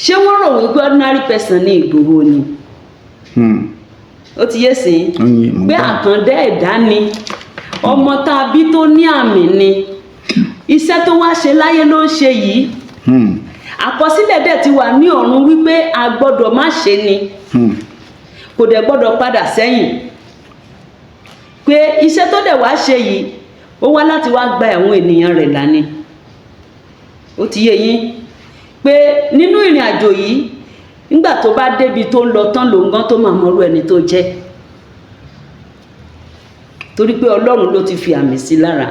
Ṣé wọ́n rò wípé ordinary person ní Ìgbòho ni? Ó ti yé sí Ó ń yé, mo pé gbọ́. Àkàndá ẹ̀dá ni, ọmọ tá a bí tó ní àmì ni. Iṣẹ́ tó wá ṣe láyé ló ń ṣe yìí. Àkọsílẹ̀ dẹ̀ ti wà ní ọ̀run wípé a gbọ́dọ̀ má ṣe ni. Kò dẹ̀ gbọ́dọ̀ padà sẹ́yìn, pé iṣẹ́ tó dẹ̀ wá ṣe yìí, ó wá láti wá gba àwọn ènìyàn rẹ̀ là ni. Ó ti yé yín pé nínú ìrìn àjò yìí, nígbà tó bá débi tó ń lọ tán, lòun gan tó máa mọrú ẹni tó jẹ́, torí pé Ọlọ́run ló ti fi àmì sí lára.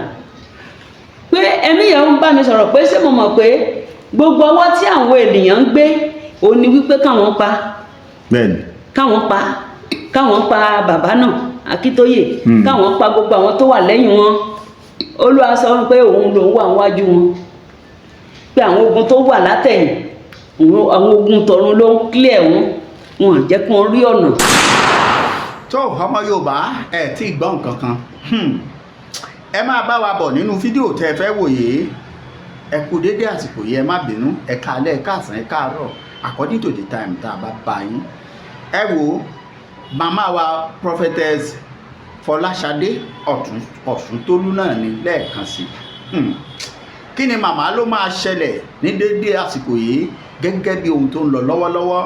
Pé ẹ̀mí yẹn ń bá mi sọ̀rọ̀ pé ṣé mo mọ̀ pé gbogbo ọwọ́ tí àwọn ènìyàn ń gbé òun ni wípé káwọn pa, káwọn pa bàbá náà Akíntóyè, káwọn pa gbogbo àwọn tó wà lẹ́yìn wọn. Olúwa sọ pé òun lòun wà níwájú wọn, pé àwọn ogun tó wà látẹ̀yìn òun, àwọn ogun tọ̀run ló ń clear wọn, wọn ò jẹ́ kí wọ́n rí ọ̀nà. Tó, ọmọ Yorùbá, ẹ tí ì gbọ́ nǹkan kan. Ẹ máa bá wa bọ̀ nínú fídíò tẹ́ ẹ fẹ́ wò yìí. Ẹ kú dédé àsìkò yìí, ẹ má bínú, ẹ káalẹ́, ẹ káàsán, ẹ káàárọ̀, according to the time tá a bá bá yín. Ẹ wo màmá wa, Prophetess Fọláṣadé Ọ̀ṣuntólú náà ní lẹ́ẹ̀kan sí. Kí ni màmá ló máa ṣẹlẹ̀ ní dédé àsìkò yìí gẹ́gẹ́ bí ohun tó ń lọ lọ́wọ́lọ́wọ́?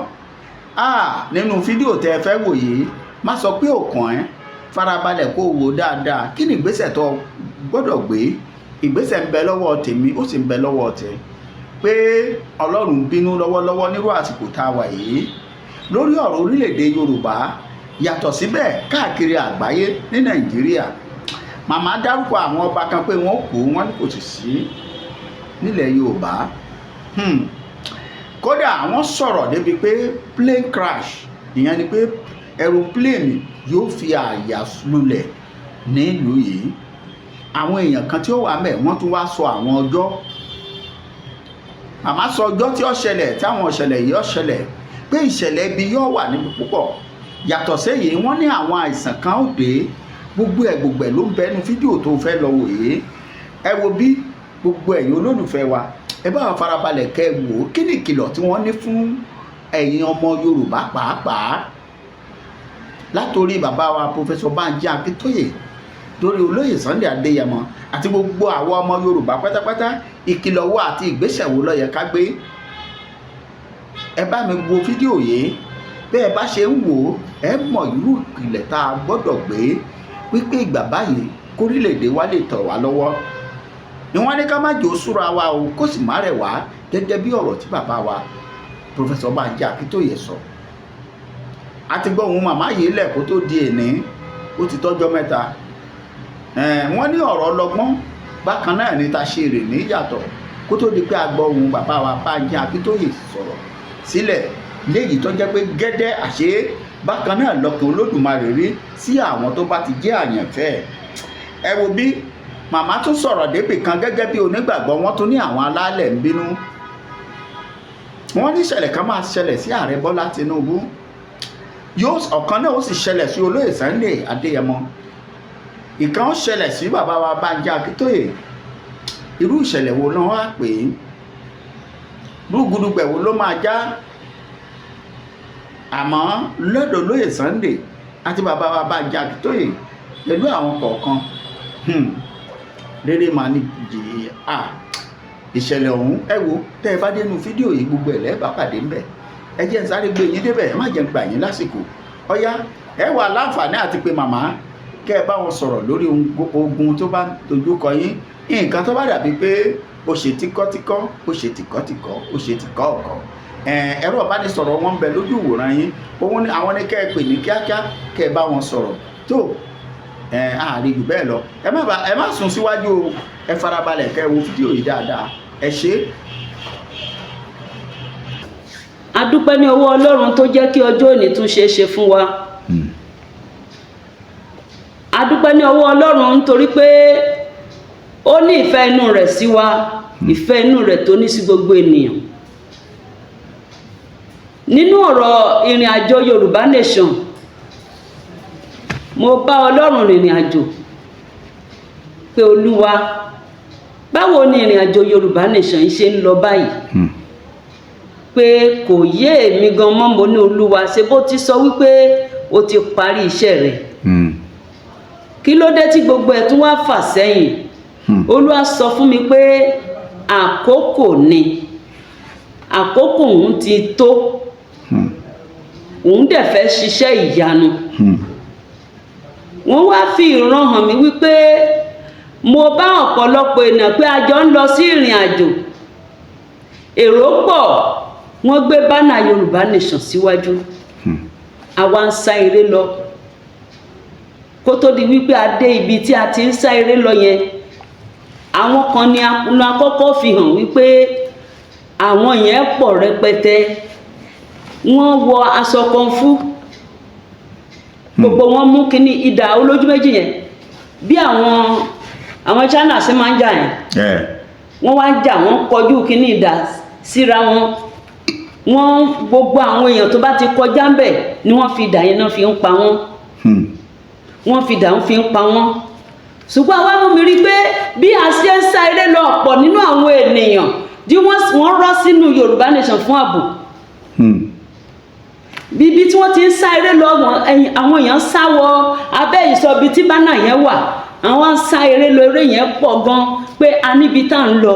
Ah, nínú fídíò tẹ́ ẹ fẹ́ wò yìí, má sọ pé òkàn ẹ́, farabalẹ̀ kó o wò dáadáa. Kí ni ìgbésẹ̀ tó gbọ́dọ̀ gbé? Ìgbésẹ̀ ń bẹ lọ́wọ́ tèmi, ó sì ń bẹ lọ́wọ́ tẹ, pé Ọlọ́run bínú lọ́wọ́lọ́wọ́ nírú àsìkò tá a wà yìí lórí ọ̀rọ̀ orílẹ̀-èdè Yorùbá. Yàtọ̀ síbẹ̀, káàkiri àgbáyé, ní Nàìjíríà, màmá dárúkọ àwọn ọba kan pé wọ́n kú, wọ́n ní kò sì sí nílẹ̀ Yorùbá. Kódà wọ́n sọ̀rọ̀ débi pé plane crash, ìyẹn ni pé aeroplane yóò fi àyà lulẹ̀ nílùú yìí. Àwọn èèyàn kan tí ó wà mẹ́, wọ́n tún wá sọ àwọn ọjọ́. Màmá sọ ọjọ́ tí ó ṣẹlẹ̀, tí àwọn ìṣẹ̀lẹ̀ yìí ó ṣẹlẹ̀, pé ìṣẹ̀lẹ̀ ibi yóò wà níbi púpọ̀. Yàtọ̀ séyìí, wọ́n ní àwọn àìsàn kan ó dé. Gbogbo ẹ̀ gbogbo ẹ̀ ló ń bẹnu fídíò tó fẹ́ lọ wò yìí. Ẹ wo bí gbogbo ẹ̀yin olólùfẹ́ wa, ẹ bá wa farabalẹ̀ kẹ́ ẹ wò ó. Kí ni ìkìlọ̀ tí wọ́n ní fún ẹ̀yin ọmọ Yorùbá, pàápàá látòrí bàbá wa Professor Banji Akíntóyè, lórí olóyè Sunday Adéyẹmọ àti gbogbo àwọn ọmọ Yorùbá pátápátá? Ìkìlọ̀ wo àti ìgbésẹ̀ wo ló yẹ ká gbé? Ẹ bá mi wo fídíò yìí. Bẹ́ẹ̀ bá ṣe ń wò ó, ẹ mọ̀ irú ìpìlẹ̀ tá a gbọ́dọ̀ gbé wípé ìgbà báyìí kórílẹ̀-èdè wa lè tọ̀ wá lọ́wọ́ ni wọ́n ní ká má jò súra wa o, kó sì má rẹ̀ wá, gẹ́gẹ́ bí ọ̀rọ̀ tí bàbá wa Professor Banji Akíntóyè sọ. A ti gbọ́ ohun màmá yìí lẹ̀ kó tó di èní, ó ti tọ́jọ́ mẹ́ta. Wọ́n ní ọ̀rọ̀ ọlọ́gbọ́n bákan náà ní ta ṣe rè ní yàtọ̀ kó tó di pé a gbọ́ ohun bàbá wa Banji Akíntóyè sọ̀rọ̀ sílẹ̀ léyìí, tó jẹ́ pé gẹ́dẹ́ àṣé bákan náà lọ́kàn Olódùmarè rí sí àwọn tó bá ti jẹ́ àyànfẹ́. Ẹ wo bí màmá tún sọ̀rọ̀ débì kan gẹ́gẹ́ bí onígbàgbọ́. Wọ́n tún ní àwọn alálẹ̀ ń bínú. Wọ́n ní ìṣẹ̀lẹ̀ kan máa ṣẹlẹ̀ sí Ààrẹ Bọ́lá Tinubu, yóò ọ̀kan náà ó sì ṣẹlẹ̀ sí olóyè Sunday Adéyẹmọ, ìkan ó ṣẹlẹ̀ sí bàbá wa Bánjí Akíntóyè. Irú ìṣẹ̀lẹ̀ wo náà wá pè é? Rúgudugbẹ̀ wo ló máa já? Àmọ́ lọ́dọ̀ olóyè Sunday àti bàbá wa Bánjí Akíntóyè pẹ̀lú àwọn kọ̀ọ̀kan, rere máa ní jìyà ìṣẹ̀lẹ̀ ọ̀hún. Ẹ wo, tẹ́ ẹ bá dénú fídíò yìí, gbogbo ẹ̀ lẹ́ẹ̀ bá pàdé ńbẹ̀. Ẹ jẹ́ n sáré gbé yín débẹ̀, ẹ má jẹ́ n gbà yín lásìkò. Ọ̀yá, ẹ wà láǹfààní àti pé màmá kẹ́ ẹ bá wọn sọ̀rọ̀ lórí ogun tó bá dojú kọ yín, nǹkan tó bá dàbí pé ó ṣe tíkọ́tíkọ́, ó ṣe tìkọ́tìkọ́, ó ṣe tìkọ́ ọ̀kọ́. Ẹ̀rọ ìbánisọ̀rọ̀ wọn ń bẹ lójú ìwòran yín. Òun ni àwọn ní kẹ́ ẹ pè ní kíákíá, kẹ́ ẹ bá wọn sọ̀rọ̀. Tó àárín jù bẹ́ẹ̀ lọ, ẹ má sún síwájú o. Ẹ farabalẹ̀ kẹ́ ẹ wo fídíò yìí dáadáa. Ẹ ṣé. A dúpẹ́ ní ọwọ́ Ọlọ́run tó jẹ́ kí ọjọ́ òní tún ṣeé ṣe fún wa. A dúpẹ́ ní ọwọ́ Ọlọ́run nítorí pé ó ní ìfẹ́ inú rẹ̀ sí wa, ìfẹ́ inú rẹ̀ tó ní sí gbogbo ènìyàn. Nínú ọ̀rọ̀ ìrìn àjò Yorùbá Nation, mo bá Ọlọ́run rìnrìn àjò pé, "Olúwa, báwo ni ìrìn àjò Yorùbá Nation yìí ṣe ń lọ báyìí?" Pé kò yé èmi gan mọ́. Mo ní, "Olúwa, ṣe bó ti sọ wípé o ti parí iṣẹ́ rẹ̀, kí ló dé tí gbogbo ẹ̀ tún wá fà sẹ́yìn?" Olúwa sọ fún mi pé àkókò ni, àkókò òun ti tó, òun dẹ̀ fẹ́ ṣiṣẹ́ ìyanu. Wọ́n wá fi ìran hàn mí wípé mo bá ọ̀pọ̀lọpọ̀ èèyàn, pé a jọ ń lọ sí ìrìn àjò. Èrò pọ̀, wọ́n gbé banner Yorùbá Nation síwájú. Àwa ń sá eré lọ. Kó tó di wípé a dé ibi tí a ti ń sá eré lọ yẹn, àwọn kan ní a kọ́kọ́ fi hàn wípé àwọn yẹn pọ̀ rẹpẹtẹ. Wọ́n wọ aṣọ kung fu, gbogbo wọn mú kínní idà olójú méjì yẹn, bí àwọn China ṣe máa ń jà yẹn. Wọ́n wá ń jà, wọ́n kọjú kínní idà síra wọn. Wọ́n gbogbo àwọn èèyàn tó bá ti kọjá ń bẹ̀ ni wọ́n fi idà yẹn náà fi ń pa wọ́n. Wọ́n fi idà ń fi ń pa wọ́n. Ṣùgbọ́n àwa mú mi rí pé bí a ṣe ń sá eré lọ, ọ̀pọ̀ nínú àwọn ènìyàn tí wọ́n rọ́ sínú Yorùbá Nation fún ààbò. Bíbí tí wọ́n ti ń sá eré lọ, àwọn èèyàn sá wọ abẹ́ ìsọ̀bi tí banner yẹn wà. Àwọn ń sá eré lọ, eré yẹn pọ̀ gan, pé a níbi tá à ń lọ.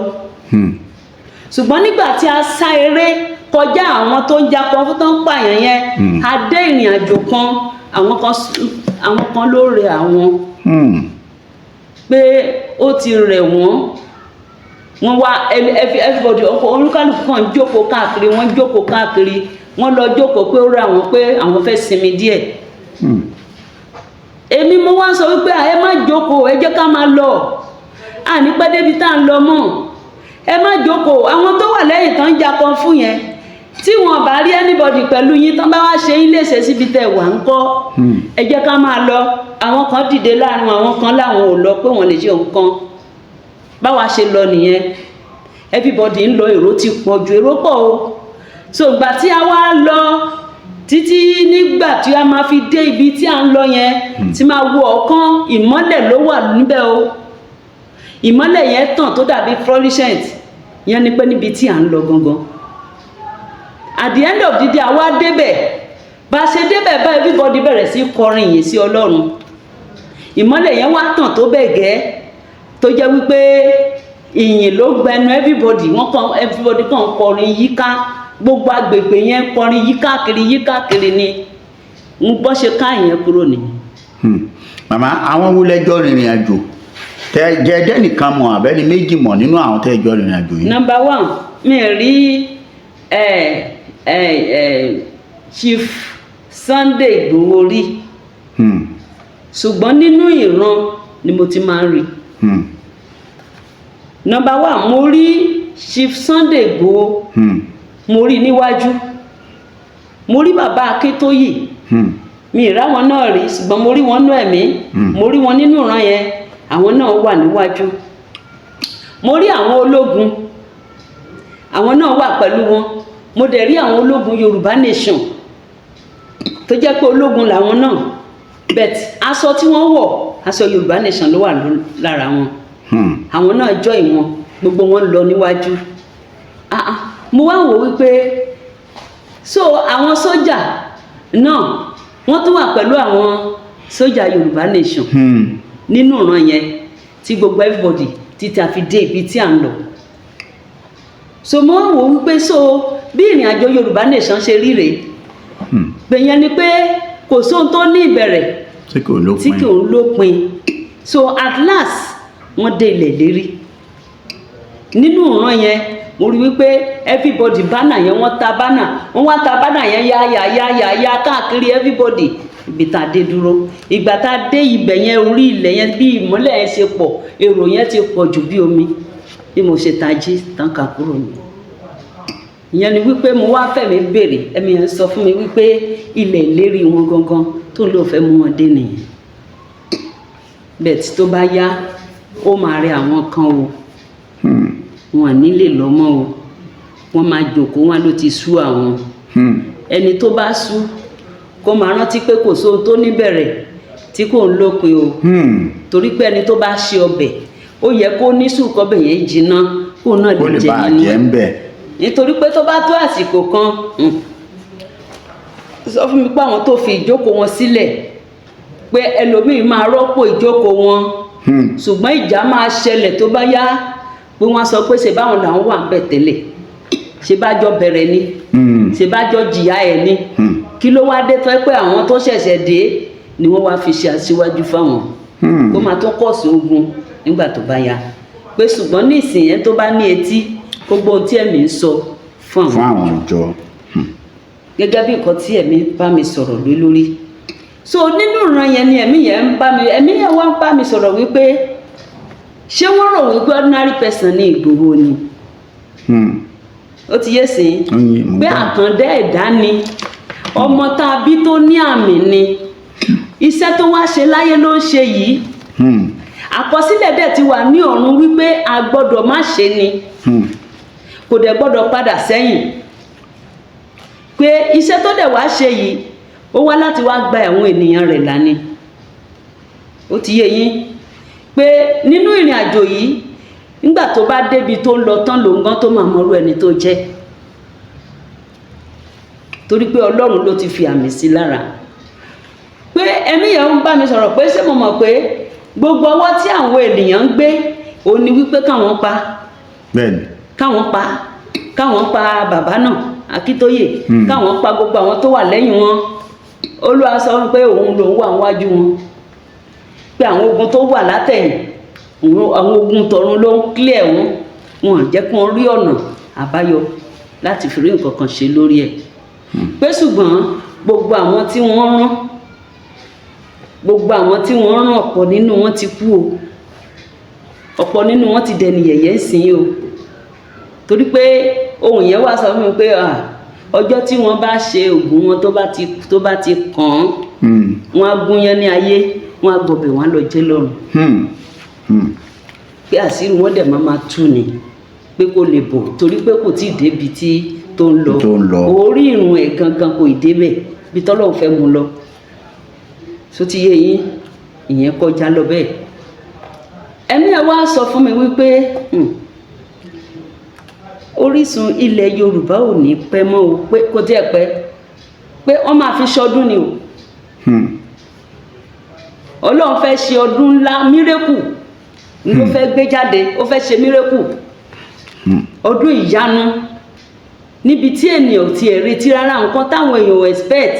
Ṣùgbọ́n nígbà tí a sá eré kọjá àwọn tó ń jakọ fún tó ń pààyàn yẹn, a dé ìrìn àjò kan, àwọn kan ló rẹ àwọn, pé ó ti rẹ̀ wọ́n. Wọ́n wá everybody, ọkọ̀ olúkálùkù kan jókòó káàkiri. Wọ́n jókòó káàkiri, wọ́n lọ jókòó pé ó rẹ̀ àwọn, pé àwọn fẹ́ sinmi díẹ̀. Èmi mo wá ń sọ wípé, "Ẹ má jókòó, ẹ jẹ́ ká máa lọ, àní pẹ́ débi tá à ń lọ mọ́. Ẹ má jókòó." Àwọn tó wà lẹ́yìn tán ń ja kung fu yẹn, tí wọn bá rí anybody pẹ̀lú yín, tán bá wá ṣe yín léṣe síbi tẹ́ wà ń kọ́? Ẹ jẹ́ ká máa lọ. Àwọn kan dìde láàrin àwọn kan láwọn ò lọ, pé wọ́n lè ṣe nǹkan. Báwa ṣe lọ nìyẹn. Everybody ń lọ, èrò ti pọ̀ ju, èrò pọ̀ o. So ìgbà tí a wá lọ títí, nígbà tí a máa fi dé ibi tí à ń lọ yẹn, tí máa wo ọ̀kan, ìmọ́lẹ̀ ló wà níbẹ̀ o. Ìmọ́lẹ̀ yẹn tàn tó dàbí fluorescent yẹn, ni pé níbi tí à ń lọ gangan. At the end of the day, àwa débẹ̀. Bá a ṣe débẹ̀ bá, everybody bẹ̀rẹ̀ sí kọrin yìí sí Ọlọ́run. Ìmọ́lẹ̀ yẹn wá tàn tó bẹ́ẹ̀ gẹ́ tó jẹ́ wípé ìyìn ló gbẹnu everybody. Wọ́n kàn, everybody kàn ń kọrin yíká gbogbo agbègbè yẹn, kọrin yíká kiri, yíká kiri ni. Ń bọ́ ṣe ká ìyẹn kúrò nìyẹn. Màmá, àwọn wo lẹ́jọ́ rìnrìn àjò tẹ jẹ dẹ́nìkan mọ̀ àbẹ́ni méjì mọ̀ nínú àwọn tẹ́ jọ rìnrìn àjò yìí? Number one, mi rí ẹ ẹ ẹ Chief Sunday Igboho rí, ṣùgbọ́n nínú ìran ni mo ti máa ń rí. Number one, mo rí Chief Sunday Igboho, mo rí níwájú. Mo rí bàbá Akíntóyè. Mi ì ráwọn náà rí, ṣùgbọ́n mo rí wọn nú ẹ̀mí. Mo rí wọn nínú ìran yẹn, àwọn náà wà níwájú. Mo rí àwọn ológun, àwọn náà wà pẹ̀lú wọn. Mo dẹ̀ rí àwọn ológun Yorùbá Nation tó jẹ́ pé ológun làwọn náà, but aṣọ tí wọ́n wọ̀, aṣọ Yorùbá Nation ló wà lára wọn. Àwọn náà join wọn, gbogbo wọn lọ níwájú. Ah ah, mo wá wò wípé so àwọn sójà náà, wọ́n tún wà pẹ̀lú àwọn sójà Yorùbá Nation nínú ìran yẹn, tí gbogbo everybody títí a fi dé ibi tí à ń lọ. So mo wá wò wípé so bí ìrìn àjò Yorùbá Nation ṣe rí rèé. Gbẹ̀yẹn ni pé kò sóhun tó ní ìbẹ̀rẹ̀ tí kò lópin, tí kò ń lópin. So at last, wọ́n dé ilẹ̀ lérí. Nínú ìran yẹn, mo rí wípé everybody, banner yẹn, wọ́n ta banner, wọ́n wá ta banner yẹn yá yá yá yá yá káàkiri everybody. Ibi tá a dé dúró, ìgbà tá a dé ibẹ̀ yẹn, orí ilẹ̀ yẹn, bí ìmọ́lẹ̀ yẹn ṣe pọ̀, èrò yẹn ti pọ̀ jù bí omi. Bí mo ṣe tají tán kà kúrò ní ìyẹn ni wípé mo wá fẹ̀mí béèrè, ẹ̀mí yẹn sọ fún mi wípé ilẹ̀ ìlérí wọn gangan tó lóò fẹ́ mú wọn dé nìyẹn. Bẹ́ẹ̀ tí tó bá yá, ó máa rẹ àwọn kan o. Wọn ní lè lọ mọ́ o, wọ́n máa jòkó, wọn ló ti sú àwọn. Ẹni tó bá sú, kó máa rántí pé kò sóhun tó níbẹ̀rẹ̀ tí kò ń lópin o. Torí pé ẹni tó bá ṣe ọbẹ̀, ó yẹ kó ní sùúrù kọ́bẹ̀ yẹn jiná, kó náà kó lè lè jẹ bá a nínú jẹ́ ẹ̀. ń bẹ̀. Nítorí pé tó bá tó àsìkò kan, sọ fún mi pé àwọn tó fi ìjókòó wọn sílẹ̀, pé ẹlòmíì máa rọ́pò ìjókòó wọn, ṣùgbọ́n ìjà máa ṣẹlẹ̀ tó bá yá, pé wọ́n sọ pé ṣe báwọn làwọn wà ń bẹ̀ tẹ́lẹ̀, ṣe bá jọ bẹ̀rẹ̀ ni, ṣe bá jọ jìyà ẹ̀ ni, kí ló wá dé tó yẹ pé àwọn tó ṣẹ̀ṣẹ̀ dé ni wọ́n wá fi ṣe aṣíwájú fáwọn? Ó máa tó kọ̀ sí ogun nígbà tó bá yá, pé ṣùgbọ́n ní ìsìn yẹn, tó bá ní etí, kó gbọ́ ohun tí ẹ̀mí ń sọ fún fún àwọn àwọn ìjọ. Gẹ́gẹ́ bí nǹkan tí ẹ̀mí bá mi sọ̀rọ̀ lé lórí. So nínú ìran yẹn ni ẹ̀mí yẹn ń bá mi, ẹ̀mí yẹn wá ń bá mi sọ̀rọ̀ wípé ṣé wọ́n rò wípé ordinary person ní Ìgbòho ni? Ó ti yé sí Ó yé, mo pé gbọ́. Àkàndá ẹ̀dá ni, ọmọ tá a bí tó ní àmì ni, iṣẹ́ tó wá ṣe láyé ló ń ṣe yìí. Àkọsílẹ̀ dẹ̀ ti wà ní ọ̀run wípé a gbọ́dọ̀ má ṣe ni, kò dẹ̀ gbọ́dọ̀ padà sẹ́yìn, pé iṣẹ́ tó dẹ̀ wá ṣe yìí, ó wá láti wá gba àwọn ènìyàn rẹ̀ lání. Ó ti yé yín pé nínú ìrìn àjò yìí, nígbà tó bá débi tó ń lọ tán, lòun gan tó máa mọrú ẹni tó jẹ́, torí pé Ọlọ́run ló ti fi àmì sí lára. Pé ẹ̀mí yẹn ń bá mi sọ̀rọ̀ pé ṣé mo mọ̀ pé gbogbo ọwọ́ tí àwọn ènìyàn ń gbé òun ni wípé káwọn pa, káwọn pa, káwọn pa bàbá náà Akíntóyè, káwọn pa gbogbo àwọn tó wà lẹ́yìn wọn. Olúwa sọ pé òun lòun wà níwájú wọn, pé àwọn ogun tó wà látẹ̀yìn òun, àwọn ogun tọ̀run ló ń clear wọn, wọn jẹ́ kí wọ́n rí ọ̀nà àbáyọ láti fi rí nǹkan kan ṣe lórí ẹ̀, pé ṣùgbọ́n gbogbo àwọn tí wọ́n rán, gbogbo àwọn tí wọ́n rán, ọ̀pọ̀ nínú wọn ti kú o, ọ̀pọ̀ nínú wọn ti dẹni yẹ̀yẹ́ ń o, torí pé ohun yẹn wá sọ fún mi pé ah, ọjọ́ tí wọ́n bá ṣe oògùn wọn, tó bá ti kàn án, wọ́n á gúnyán ní ayé, wọ́n á gbọ̀bẹ̀, wọ́n á lọ jẹ́ lọ́run, pé àṣírí wọn dẹ̀ máa tú ni, pé kò lè bò torí pé kò tí ì débi tí tó ń lọ. Tó ń lọ. Orí ìrùn ẹ̀ gangan kò ì débẹ̀ bí tọ́lọ́run fẹ́ mú lọ. So ti yé yín, ìyẹn kọjá lọ bẹ́ẹ̀. Ẹ̀mí ẹ̀ wá sọ fún mi wípé orísun ilẹ̀ Yorùbá ò ní pẹ́ mọ́ o, pé kò tiẹ̀ pẹ́, pé wọ́n máa fi ṣọdún ni o. Ọlọ́run fẹ́ ṣe ọdún ńlá, miracle ló fẹ́ gbé jáde, ó fẹ́ ṣe miracle, ọdún ìyanu níbi tí ènìyàn ò tiẹ̀ retí rárá, nǹkan táwọn èèyàn ò expect,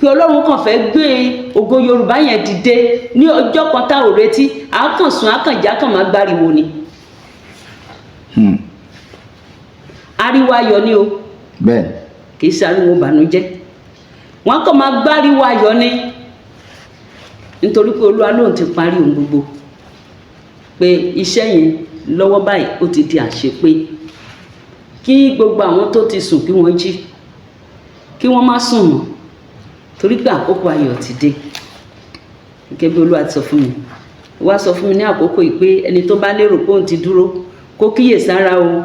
pé Ọlọ́run kàn fẹ́ gbé ògo Yorùbá yẹn dìde ní ọjọ́ kan tá ò retí. Àákàn sùn, àákàn já, kàn máa gbáriwo ni. Ariwo ayọ̀ ni o. Kì í ṣe ariwo ìbànújẹ́, wọn kàn máa gbáriwo ayọ̀ ni, nítorí pé Olúwa lóun ti parí ohun gbogbo, pé iṣẹ́ yẹn lọ́wọ́ báyìí ó ti di àṣepé, kí gbogbo àwọn tó ti sùn kí wọ́n jí, kí wọ́n má sùn mọ́, torí pé àkókò ayọ̀ ti dé. Gẹ́gẹ́ bí Olúwa ti sọ fún mi, wá sọ fún mi ní àkókò yìí pé ẹni tó bá lérò pé òun ti dúró, kó kíyè sára o,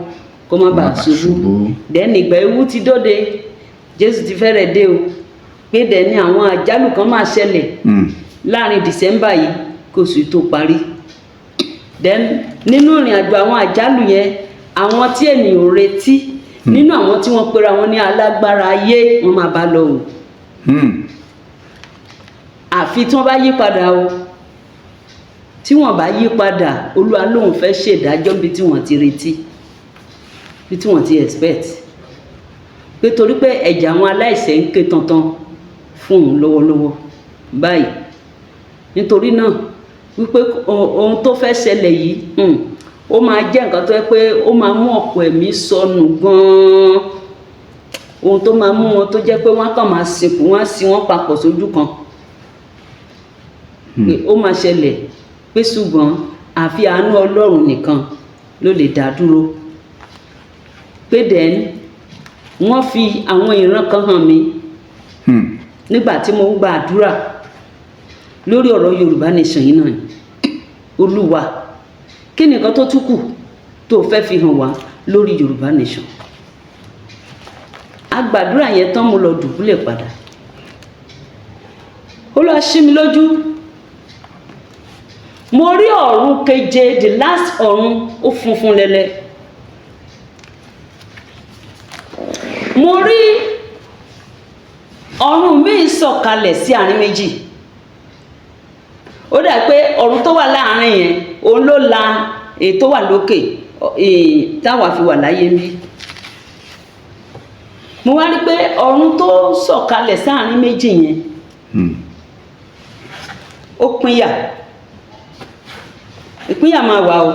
kó má bàa ṣubú. Ṣubú. Dẹ́ni ìgbà ewu ti dóde, Jésù ti fẹ́rẹ̀ dé o, pé dẹ́ni àwọn àjálù kan máa ṣẹlẹ̀ láàrin December yìí kó oṣù tó parí. Then nínú ìrìn àjò àwọn àjálù yẹn, àwọn tí ènìyàn ò retí nínú àwọn tí wọ́n pera wọn ní alágbára ayé, wọ́n máa bá lọ o, àfi tí wọ́n bá yí padà o. Tí wọ́n bá yí padà, Olúwa lóun fẹ́ ṣèdájọ́ bí tí wọ́n ti retí, bí tí wọ́n ti expect, pé torí pé ẹ̀jẹ̀ àwọn aláìṣẹ̀ ń ké tantan fún òun lọ́wọ́lọ́wọ́ báyìí. Nítorí náà wípé ohun tó fẹ́ ṣẹlẹ̀ yìí, ó máa jẹ́ nǹkan tó yẹ pé ó máa mú ọ̀pọ̀ ẹ̀mí sọnù gan-an, ohun tó máa mú wọn tó jẹ́ pé wọ́n á kàn máa sìnkú, wọ́n á sin wọ́n papọ̀ sójú kan, pé ó máa ṣẹlẹ̀, pé ṣùgbọ́n àfi àánú Ọlọ́run nìkan ló lè dá dúró. Pé then wọ́n fi àwọn ìran kan hàn mí nígbà tí mo ń gba àdúrà lórí ọ̀rọ̀ Yorùbá Nation yìí náà ni. Olúwa, kí ni nǹkan tó tún kù tó fẹ́ fi hàn wá lórí Yorùbá Nation? A gbàdúrà yẹn tán, mo lọ dùbúlẹ̀ padà. Olúwa ṣí mi lójú, mo rí ọ̀run keje, the last ọ̀run, ó funfun lẹ́lẹ́. Ọ̀run míì sọ̀kalẹ̀ sí àárín méjì. Ó dà pé ọ̀run tó wà láàárín yẹn, òun ló la èyí tó wà lókè táwa fi wà láyé ń bí. Mo wá rí pé ọ̀run tó sọ̀kalẹ̀ sáàárín méjì yẹn, ó pínyà. Ìpínyà máa wà o.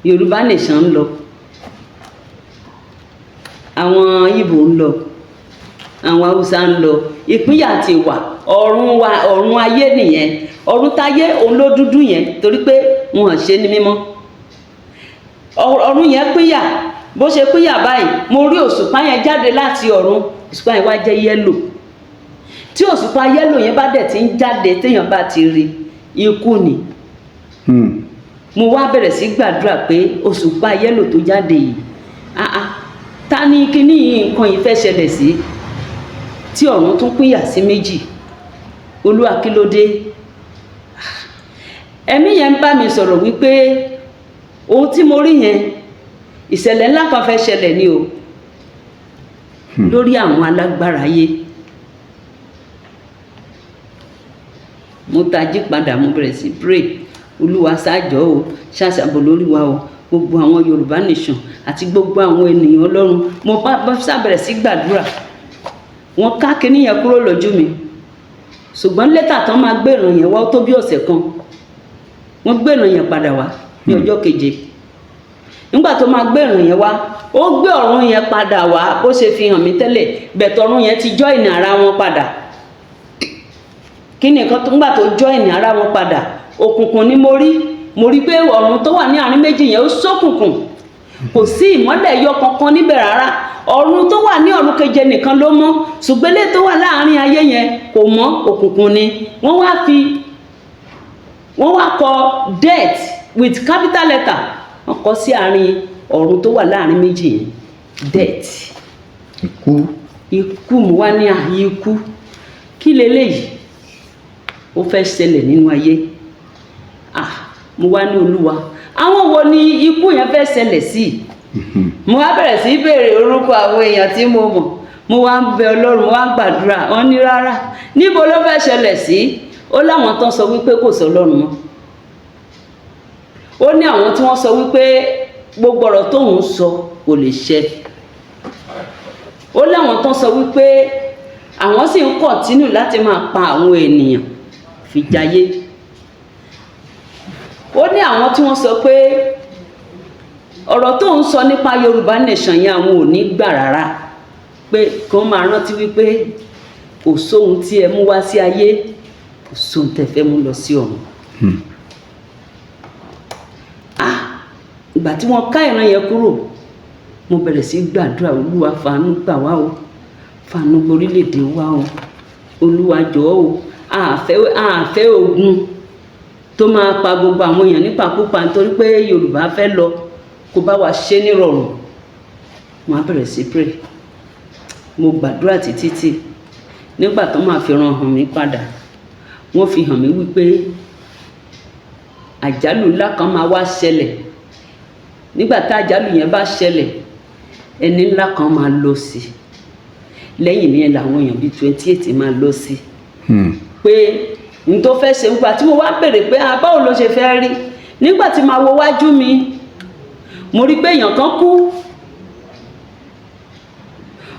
Yorùbá Nation ń lọ, àwọn Ìgbò ń lọ, àwọn Haúsá ń lọ. Ìpínyà ti wà. Ọ̀run wa, ọ̀run ayé nìyẹn. Ọ̀run táyé òun ló dúdú yẹn, torí pé wọn ò ṣe ní mímọ́. Ọ̀run yẹn pínyà. Bó ṣe pínyà báyìí, mo rí òṣùpá yẹn jáde láti ọ̀run. Òṣùpá yẹn wá jẹ́ yellow. Tí òṣùpá yellow yẹn bá dẹ̀ ti ń jáde, téèyàn bá ti rí, ikú ni. Mo wá bẹ̀rẹ̀ sí gbàdúrà pé òṣùpá yellow tó jáde yìí, ah ah, ta ni kíní yìí, nǹkan yìí fẹ́ ṣẹlẹ̀ sí, tí ọ̀run tún pínyà sí méjì? Olúwa, kí ló dé? Ẹ̀mí yẹn ń bá mi sọ̀rọ̀ wípé ohun tí mo rí yẹn, ìṣẹ̀lẹ̀ ńlá kan fẹ́ ṣẹlẹ̀ ni o, lórí àwọn alágbára ayé. Mo tají padà, mo bẹ̀rẹ̀ sí pray: Olúwa, ṣáàjọ́ o, ṣàṣàbò lórí wa o, gbogbo àwọn Yorùbá Nation àti gbogbo àwọn ènìyàn Ọlọ́run. Mo bá ṣàbẹ̀rẹ̀ sí gbàdúrà. Wọ́n ká kinní yẹn kúrò lójú mi, ṣùgbọ́n lẹ́tà tán máa gbé ìràn yẹn wá, ó tó bí ọ̀sẹ̀ kan. Wọ́n gbé ìràn yẹn padà wá ní ọjọ́ keje. Nígbà tó máa gbé ìràn yẹn wá, ó gbé ọ̀run yẹn padà wá bó ṣe fi hàn mí tẹ́lẹ̀ bẹ̀tọ̀. Ọ̀run yẹn ti join ara wọn padà. Kí ni nǹkan tó ńgbà tó join ara wọn padà? Òkùnkùn ni mo rí. Mo rí pé ọ̀run tó wà ní àárín méjì yẹn, ó ṣókùnkùn, kò sí ìmọ́lẹ̀ yọ kankan níbẹ̀ rárá. Ọ̀run tó wà ní ọ̀run keje nìkan ló mọ́, ṣùgbọ́n eléyìí tó wà láàárín ayé yẹn kò mọ́, òkùnkùn ni. Wọ́n wá kọ "death" with capital letter. Wọ́n kọ sí àárín ọ̀run tó wà láàárín méjì yẹn, "death". Ikú. Ikú. Mo wá ní ààyè ikú kí leléyìí ó fẹ́ ṣẹlẹ̀ nínú ayé? Ah, mo wá ní, Olúwa, àwọn wo ni ikú yẹn fẹ́ ṣẹlẹ̀ sí? Mo wá bẹ̀rẹ̀ sí í béèrè orúkọ àwọn èèyàn tí mo mọ̀. Mo wá ń bẹ Ọlọ́run, mo wá ń gbàdúrà. Wọ́n ní rárá, níbo ló fẹ́ ṣẹlẹ̀ sí? Ó láwọn tán sọ wípé kò sọ Ọlọ́run mọ́. Ó ní àwọn tí wọ́n sọ wípé gbogbo ọ̀rọ̀ tóun sọ kò lè ṣẹ. Ó láwọn tán sọ wípé àwọn sì ń continue láti máa pa àwọn ènìyàn fi jayé. Ó ní àwọn tí wọ́n sọ pé ọ̀rọ̀ tó ń sọ nípa Yorùbá Nation yẹn, àwọn ò ní gbà rárá, pé kí wọ́n máa rántí wípé kò sóhun tí ẹ mú wá sí ayé, kò sóhun tẹ́ fẹ́ mú lọ sí ọ̀run. Ah, ìgbà tí wọ́n ká ìran yẹn kúrò, mo bẹ̀rẹ̀ sí gbàdúrà: Olúwa, fàánú gbà wá o, fàánú gborílẹ̀-èdè wa o, Olúwa, jọ̀ọ́ o. Àfẹ́ ogun tó máa pa gbogbo àwọn èèyàn nípakúpa nítorí pé Yorùbá fẹ́ lọ. Kó bá wa ṣe nírọ̀rùn. Mo á bẹ̀rẹ̀ sí pray, mo gbàdúrà títí tí nígbà tó máa fi ràn hàn mí padà, wọ́n fi hàn mí wípé àjálù ńlá kan máa wá ṣẹlẹ̀. Nígbà tá àjálù yẹn bá ṣẹlẹ̀, ẹni ńlá kan máa lọ sí. Lẹ́yìn yẹn làwọn èèyàn bíi 28 máa lọ sí. Pé n tó fẹ́ ṣe, nígbà tí mo wá béèrè pé, ah, báwo ló ṣe fẹ́ rí? Nígbà tí màá wo wájú mi, mo rí pé èèyàn kan kú.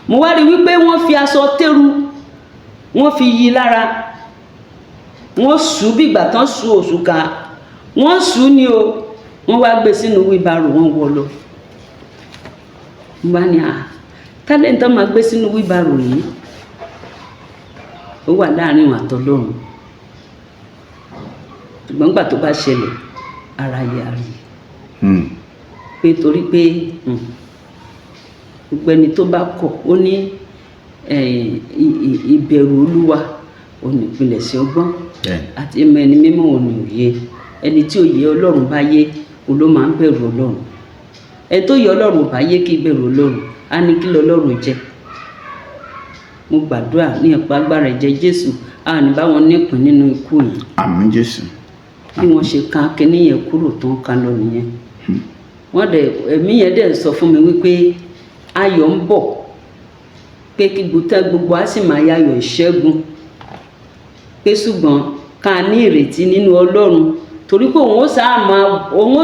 Mo wá rí wípé wọ́n fi aṣọ tẹ́rù, wọ́n fi yí lára, wọ́n sùn bí ìgbà tán sùn òṣùkà. Wọ́n sùn ni o. Wọ́n wá gbé sínú wheelbarrow, wọ́n wọ́ lọ. Mo bá ní, à, tálẹ́ǹtà máa gbé sínú wheelbarrow yìí, ó wà láàrin òun àtọlọ́run, ṣùgbọ́n nígbà tó bá ṣẹlẹ̀, ara yà rí pé torí pé gbogbo ẹni tó bá kọ̀, ó ní ìbẹ̀rù Olúwa òun ní ìpilẹ̀ṣẹ̀ ọgbọ́n, àti ìmọ̀ ẹni mímọ́ òun ní òye. Ẹni tí òye Ọlọ́run bá yé, òun ló máa ń bẹ̀rù Ọlọ́run. Ẹni tó yẹ Ọlọ́run ò bá yé kí bẹ̀rù Ọlọ́run, á ní kí lọ́lọ́run jẹ́. Mo gbàdúrà ní ẹ̀pọ̀ agbára ẹ̀jẹ̀ Jésù, a ní bá wọn nípìn nínú ikú yìí. Àmín, Jésù. Bí wọ́n ṣe ká kinní yẹn kúrò tán ká lọ nìyẹn. Wọ́n dẹ̀, ẹ̀mí yẹn dẹ̀ sọ fún mi wípé ayọ̀ ń bọ̀. Pé kí gbòtẹ́ gbogbo á sì máa yayọ̀ ìṣẹ́gun, pé ṣùgbọ́n ká ní ìrètí nínú Ọlọ́run, torí pé òun ó sáà máa òun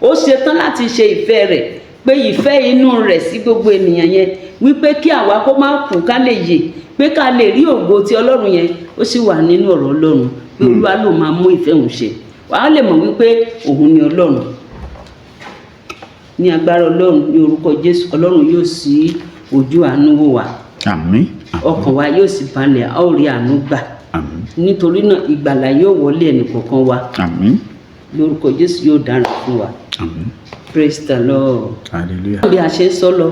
ó ṣetán láti ṣe ìfẹ́ rẹ̀, pé ìfẹ́ inú rẹ̀ sí gbogbo ènìyàn yẹn, wípé kí àwa kó má kú, ká lè yè, pé ká lè rí ògo ti Ọlọ́run yẹn. Ó sì wà nínú ọ̀rọ̀ Ọlọ́run pé Olúwa ló máa mú ìfẹ́ òun ṣe. Wàá lè mọ̀ wípé òun ni Ọlọ́run. Ní agbára Ọlọ́run, ní orúkọ Jésù, Ọlọ́run yóò ṣí ojú àánú wò wá. Àmín. Ọkàn wa yóò sì balẹ̀, a ó rí àánú gbà. Àmín. Nítorí náà, ìgbàlà yóò wọlé ẹnìkọ̀ọ̀kan wa. Àmín. Lórúkọ Jésù, yóò dára fún wa. Àmín. Praise the Lord. Hallelujah. Bí a ṣe ń sọ lọ,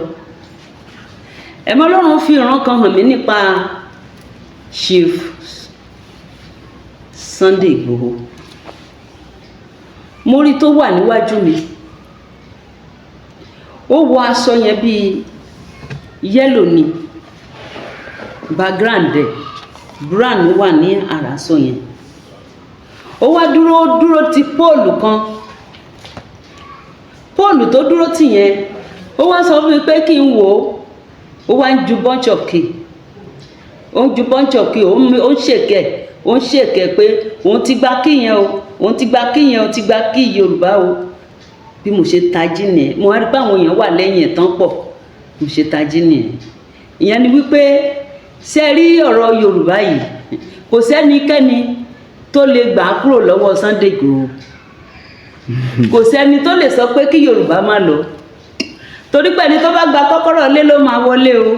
ẹ̀mọ́ Ọlọ́run fi ìran kan hàn mí nípa Chief Sunday Igboho. Mo rí tó wà níwájú mi, ó wọ aṣọ yẹn bíi yellow ni, background ẹ̀ brown wà ní ara aṣọ yẹn. Ó wá dúró, dúró ti pole kan. Pole tó dúró tì yẹn, ó wá sọ fún mi pé kí n wò ó. Ó wá ń ju bunch of key, ó ń ju bunch of key, ó ń ṣèkẹ́, ó ń ṣèkẹ́ pé òun ti gba key yẹn o, òun ti gba key yẹn, òun ti gba key Yorùbá o. Bí mo ṣe tají nìyẹn, mo wá rí pé àwọn èèyàn wà lẹ́yìn ẹ̀ tán pọ̀. Mo ṣe tají nìyẹn. Ìyẹn ni wípé, ṣe rí ọ̀rọ̀ Yorùbá yìí, kò sẹ́nikẹ́ni tó lè gbà á kúrò lọ́wọ́ Sunday Igboho. Kò sẹ́ni tó lè sọ pé kí Yorùbá má lọ, torí pé ẹni tó bá gba kọ́kọ́rọ́ lé ló máa wọlé o.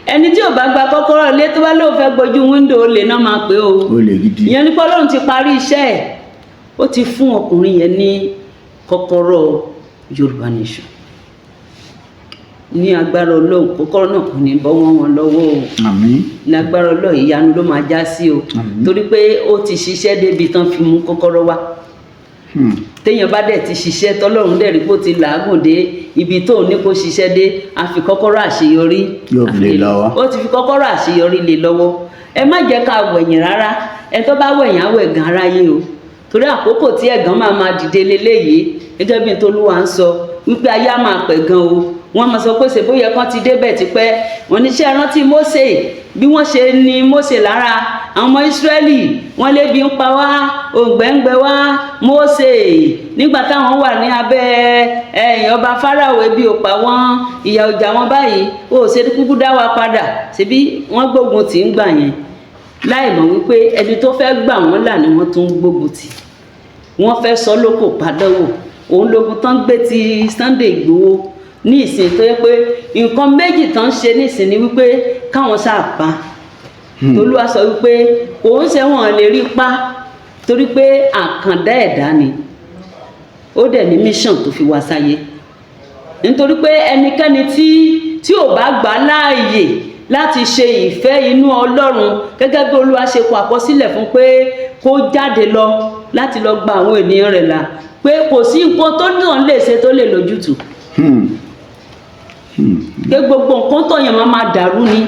Ẹni tí ò bá gba kọ́kọ́rọ́ lé, tó bá lóun fẹ́ gbójú window, olè náà máa pé o. Olè gidi. Ìyẹn ní pé Ọlọ́run ti parí iṣẹ́ ẹ̀, ó ti fún ọkùnrin yẹn ní kọ́kọ́rọ́ Yorùbá Nation. Ní agbára Ọlọ́run, kọ́kọ́rọ́ náà kò ní bọ́ wọ́n wọn lọ́wọ́ o. Àmín. Ní agbára Ọlọ́run, ìyanu ló máa já sí o. Àmín. Torí pé ó ti ṣiṣẹ́ débi tán fi mú kọ́kọ́rọ́ wá. Téèyàn bá dẹ̀ ti ṣiṣẹ́, tọ́lọ́run dẹ̀ rí kó ti làágùn dé ibi tóun ní kó ṣiṣẹ́ dé, a fi kọ́kọ́rọ́ àṣeyọrí Yóò fi lé lọ́wọ́. Ó ti fi kọ́kọ́rọ́ àṣeyọrí lé lọ́wọ́. Ẹ má jẹ́ ká wẹ̀yìn rárá. Ẹ tó bá wẹ̀yìn, á wẹ̀ gan aráyé o, torí àkókò tí ẹ̀gàn máa máa dìde leléyìí, gẹ́gẹ́ bí Tolúwa ń sọ wípé ayé á máa pẹ̀ gan o. Wọ́n máa sọ pé ṣe bóyá kan ti débẹ̀ tipẹ́. Wọ́n ní ṣé rántí Mósè, bí wọ́n ṣe ní Mósè lára? Àwọn ọmọ Ísírẹ́lì, wọ́n lébi ń pa wá, òǹgbẹ ń gbẹ wá. Mósè, nígbà táwọn wà ní abẹ́ ẹ̀yìn ọba Fáráò, ebi ò pa wọ́n, ìyà ò jà wọ́n báyìí. Ó ṣe kúkú dá wa padà ṣebí wọ́n gbógun tì ń gbà yẹn, láì mọ̀ wípé ẹni tó fẹ́ gbà wọ́n là ni wọ́n tún ń gbógun tì. Wọ́n fẹ́ sọ lóko pàdánwò. Òun lógun tán gbé ti Sunday Igboho ní ìsìn, tó yẹ pé nǹkan méjì tán ń ṣe nísìn ni wípé káwọn sáà pa. Tolúwa sọ wípé òun ṣe wọn lè rí pa, torí pé àkàndá ẹ̀dá ni, ó dẹ̀ ní mission tó fi wá sáyé. Nítorí pé ẹnikẹ́ni tí ò bá gbà láàyè láti ṣe ìfẹ́ inú Ọlọ́run gẹ́gẹ́ bí Olúwa ṣe kọ àkọsílẹ̀ fún pé kó jáde lọ láti lọ gba àwọn ènìyàn rẹ̀ là, pé kò sí nǹkan tó náà lè ṣe tó lè lójútùú, pé gbogbo nǹkan tó yẹn máa máa dàrú ni.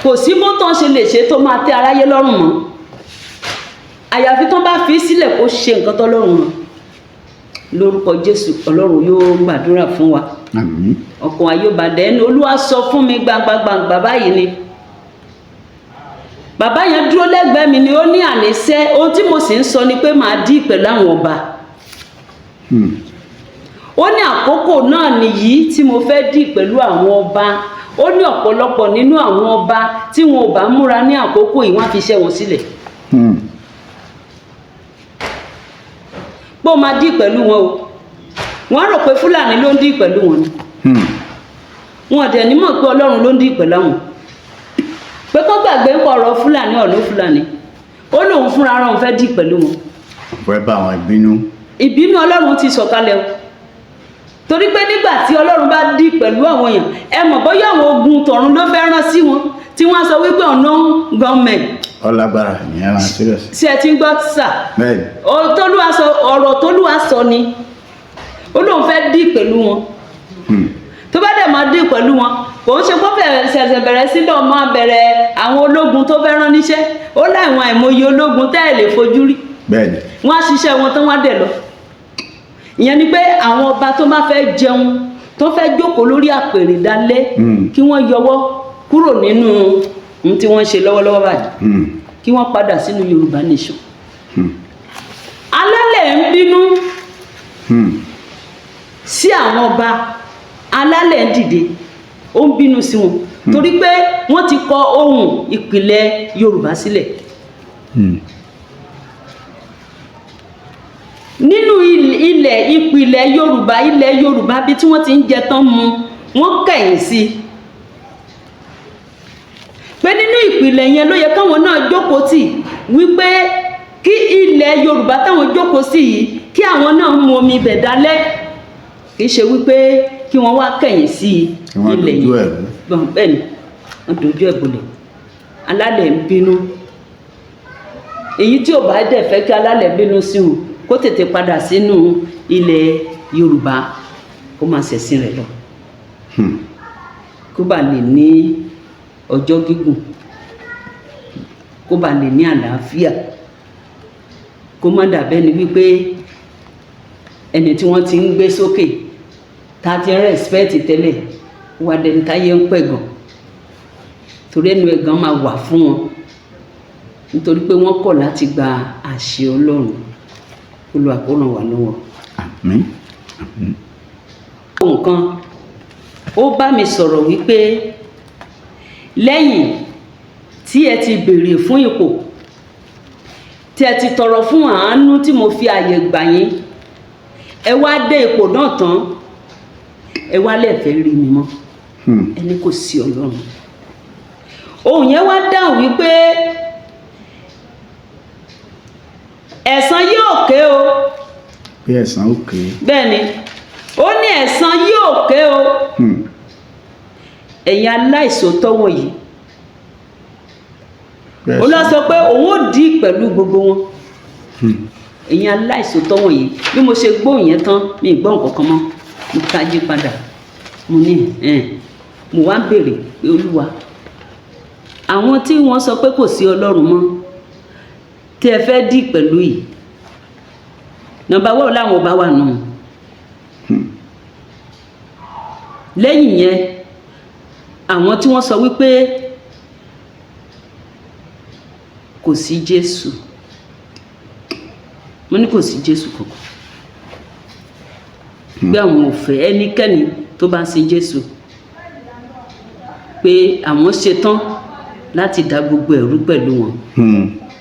Kò sí bó tán ṣe lè ṣe tó máa tẹ́ aráyé lọ́rùn mọ́, àyàfi tó bá fi sílẹ̀ kó ṣe nǹkan tọ́lọ́run rán. Lórúkọ Jésù, Ọlọ́run yóò gbàdúrà fún wa. Àmín. Ọkàn ayébàdẹ ẹni. Olúwa sọ fún mi gbangba báyìí ni bàbá yẹn dúró lẹ́gbẹ̀ẹ́ mi ni. Ó ní àníṣe ohun tí mo sì ń sọ ni pé màá dí pẹ̀lú àwọn ọba. Ó ní àkókò náà nìyí tí mo fẹ́ dì pẹ̀lú àwọn ọba. Ó ní ọ̀pọ̀lọpọ̀ nínú àwọn ọba tí wọn ò bá múra ní àkókò yìí, wọ́n á fi iṣẹ́ wọn sílẹ̀. Pé ó máa dì pẹ̀lú wọn o. Wọ́n rò pé Fúlàní ló ń dì pẹ̀lú wọn ni. Wọn dẹ̀ ní mọ̀ pé Ọlọ́run ló ń dì pẹ̀lú àwọn, pé kó gbàgbé ń pọ̀ ọ̀rọ̀ Fúlàní, ọ̀nà Fúlàní. Ó lóun fúnra ara òun fẹ́ dì pẹ̀lú wọn. Fẹ́ bá àwọn ìbínú. Ìbínú Ọlọ́run ti sọ̀kalẹ̀ o, torí pé nígbà tí Ọlọ́run bá dì pẹ̀lú àwọn èèyàn, ẹ mọ̀ bóyá àwọn ogun tọ̀run ló fẹ́ rán sí wọn, tí wọ́n sọ wípé ọ̀nà gọọmẹ̀. Ọlágbára ìyẹn máa serious. Ṣé ẹ ti ń gbọ́ sà? Bẹ́ẹ̀ni. Ọ̀rọ̀ tólúwa sọ, ọ̀rọ̀ tólúwa sọ ni ó lóun fẹ́ dì pẹ̀lú wọn. Tó bá dẹ̀ máa dì pẹ̀lú wọn, kò ń ṣe kó fẹ̀rẹ̀ ṣẹ̀ṣẹ̀ bẹ̀rẹ̀ sí lọ́ọ́ máa bẹ̀rẹ̀ àwọn ológun tó fẹ́ rán níṣẹ́. Ó láìwọ̀n àìmọye ológun tẹ́ ẹ̀ lè fojú rí. Wọ́n á ṣiṣẹ́ wọn tán, wọ́n á dẹ̀ lọ. Ìyẹn ni pé àwọn ọba tó bá fẹ́ jẹun, tó fẹ́ jókòó lórí àpèrè dalẹ́, kí wọ́n yọwọ́ kúrò nínú ohun tí wọ́n ń ṣe lọ́wọ́lọ́wọ́ báyìí, kí wọ́n padà sínú Yorùbá Nation. Alálẹ̀ ń bínú sí àwọn ọba. Alálẹ̀ ń dìde, ó ń bínú sí wọn torí pé wọ́n ti kọ ohun ìpìlẹ̀ Yorùbá sílẹ̀. Nínú ilẹ̀ ìpìlẹ̀ Yorùbá, ilẹ̀ Yorùbá bí tí wọ́n ti ń jẹ tán mu, wọ́n kẹ̀yìn sí i pé nínú ìpìlẹ̀ yẹn ló yẹ káwọn náà jókòó tì, wípé kí ilẹ̀ Yorùbá táwọn jókòó sí yìí, kí àwọn náà mu omi ibẹ̀ dálẹ́, kì í ṣe wípé kí wọ́n wá kẹ̀yìn sí Kí wọ́n ilẹ̀ dojú yẹn. ẹ̀ rú. Bẹ́ẹ̀ ni, wọ́n dojú ẹ̀ bolẹ̀. Alálẹ̀ ń bínú. Èyí tí ò bá dẹ̀ fẹ́ kí alálẹ̀ bínú sí o, kó tètè padà sínú ilẹ̀ Yorùbá, kó máa ṣẹ̀sìn rẹ̀ lọ, kó bá lè ní ọjọ́ gígùn, kó bá lè ní àlàáfíà, kó má dàbẹ́ ni wípé ẹni tí wọ́n ti ń gbé sókè, tá a ti ń respect tẹ́lẹ̀, wà dẹni táyé ń pẹ̀gàn, torí ẹnu ẹ̀gàn máa wà fún wọn, nítorí pé wọ́n kọ̀ láti gba àṣẹ Ọlọ́run. Olúwa kó ràn wá lọ́wọ́. Àmín, àmín. Nǹkan ó bá mi sọ̀rọ̀ wípé lẹ́yìn tí ẹ ti béèrè fún ipò, tí ẹ ti tọrọ fún àánú tí mo fi àyè gbà yín, ẹ wá dé ipò náà tán, ẹ wá lẹ́ẹ̀fẹ́ rí mi mọ́. Ẹni kò sí Ọlọ́run. Ohun yẹn wá dáhùn wípé ẹ̀san yóò ké o. Pé ẹ̀san òkè. Bẹ́ẹ̀ ni, ó ní ẹ̀san yóò ké o. Ẹ̀yin aláìsòótọ́ wọ̀nyí, ó lọ sọ pé òun ò dí pẹ̀lú gbogbo wọn. Ẹ̀yin aláìsòótọ́ wọ̀nyí. Bí mo ṣe gbóhùn yẹn tán, mi ì gbọ́ nǹkan kan mọ́. Mo tají padà, mo ní ẹ̀ẹ́n, mo wá ń béèrè pé, Olúwa, àwọn tí wọ́n sọ pé kò sí Ọlọ́run mọ́ tí ẹ fẹ́ dì pẹ̀lú yìí, number one láwọn ọba wà nù. Lẹ́yìn yẹn, àwọn tí wọ́n sọ wípé kò sí Jésù, mo ní kò sí Jésù kankan, pé àwọn ò fẹ́ ẹnikẹ́ni tó bá ń sin Jésù, pé àwọn ṣetán láti dá gbogbo ẹ̀rú pẹ̀lú wọn.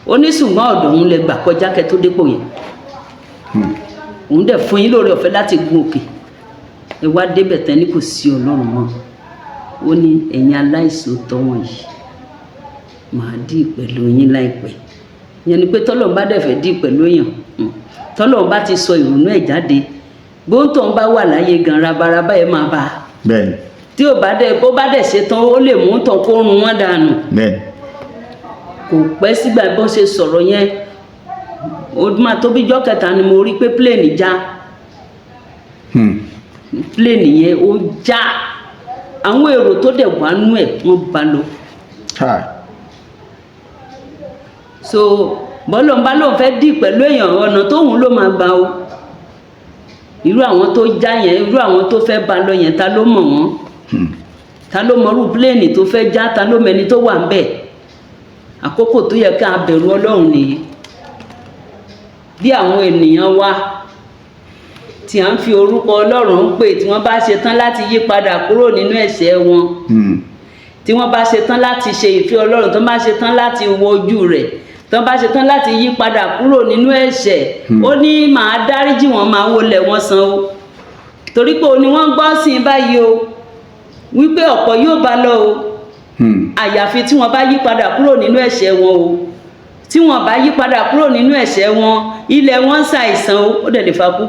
Ó ní ṣùgbọ́n ọ̀dọ̀ òun lẹ gbà kọjá kẹ́ tó dépò yẹn. Òun dẹ̀ fún yín lóore ọ̀fẹ́ láti gun òkè. Ẹ wá débẹ̀ tán, ní kò sí Ọlọ́run mọ́. Ó ní ẹ̀yin aláìsòótọ́ wọ̀nyí, màá dì pẹ̀lú yín láìpẹ́. Ìyẹn ni pé tọ́lọ́run bá dẹ̀ fẹ́ dì pẹ̀lú èèyàn, tọ́lọ́run bá ti sọ ìrònú ẹ̀ jáde, gbóńtọ̀ ń bá wà láyé gan, rabaraba ẹ̀ máa bá a. Tí ò bá dẹ̀, bó bá dẹ̀ ṣe tán, ó lè mú tán kó run wọ́n dànù. Kò pẹ́ sígbà bó ṣe sọ̀rọ̀ yẹn, ó máa tó bí jọ́ kẹta ni mo rí pé plane já. Plane yẹn ó já, àwọn èrò tó dẹ̀ wá nú ẹ̀, wọ́n bá lọ. Kai. So bọ́lọ̀ ń bá lóun fẹ́ dì pẹ̀lú èèyàn, ọ̀nà tóun ló máa gbà o. Irú àwọn tó já yẹn, irú àwọn tó fẹ́ bá lọ yẹn, ta ló mọ̀ wọ́n? Ta ló mọrú plane tó fẹ́ já? Ta ló mẹni tó wà ń bẹ̀? Àkókò tó yẹ ká bẹ̀rù Ọlọ́run nìyí. Bí àwọn ènìyàn wa tí à ń fi orúkọ Ọlọ́run ń pè, tí wọ́n bá ṣe tán láti yí padà kúrò nínú ẹ̀ṣẹ̀ wọn, tí wọ́n bá ṣe tán láti ṣe ìfẹ́ Ọlọ́run, tó bá ṣe tán láti wo ojú rẹ̀, tó bá ṣe tán láti yí padà kúrò nínú ẹ̀ṣẹ̀, ó ní màá dáríjì wọ́n, máa wọlé wọn san o, torí pé ó ní wọ́n gbọ́ sí i báyìí o, wípé ọ̀pọ̀ yóò bá lọ o, àyàfi tí wọ́n bá yí padà kúrò nínú ẹ̀ṣẹ̀ wọn o. Tí wọ́n bá yí padà kúrò nínú ẹ̀ṣẹ̀ wọn, ilẹ̀ wọn ń ṣàìsàn o, ó dẹ̀ lè fa kú.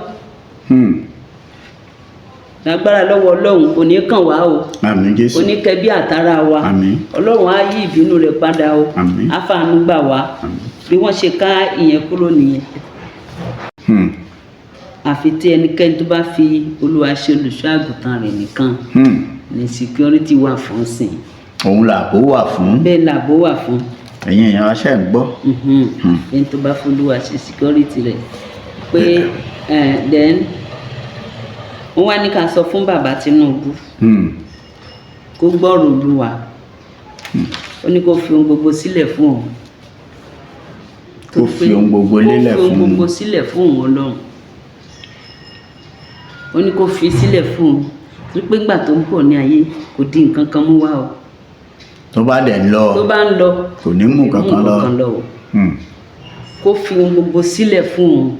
Lágbára lọ́wọ́ Ọlọ́run, kò ní kàn wá o. Àmín Jésù. Kò ní kẹbí àtàrà wa. Àmín. Ọlọ́run á yí ìbínú rẹ̀ padà o. Àmín. Á fàánú gbà wá. Àmín. Bí wọ́n ṣe ká ìyẹn kúrò nìyẹn. Àfi tí ẹnikẹ́ni tó bá fi Olúwa ṣe olùṣọ́ àgùntàn rẹ̀ nìkan ní security wà fún sìn. Òun làbó wà fún. Bẹ́ẹ̀ làbó wà fún. Ẹ̀yin èèyàn aṣẹ́ ń gbọ́. Ẹni tó bá f'Olúwa ṣe security rẹ̀ pé then Wọ́n wá ní ká sọ fún bàbá Tinubu kó gbọ́rọ̀ Olúwa. Ó ní kó fi ohun gbogbo sílẹ̀ fún òun. Kó fi ohun gbogbo lélẹ̀ Kó fi ohun fún un. gbogbo sílẹ̀ fún òun Ọlọ́run. Ó ní kó fi sílẹ̀ fún òun, torí pé ńgbà tó ń bọ̀ ní ayé, kò di nǹkan kan mú wá o. Tó bá dẹ̀ ń lọ, Tó bá ń lọ, kò ní mú nǹkan kan lọ. Nǹkan lọ o. Kó fi ohun gbogbo sílẹ̀ fún òun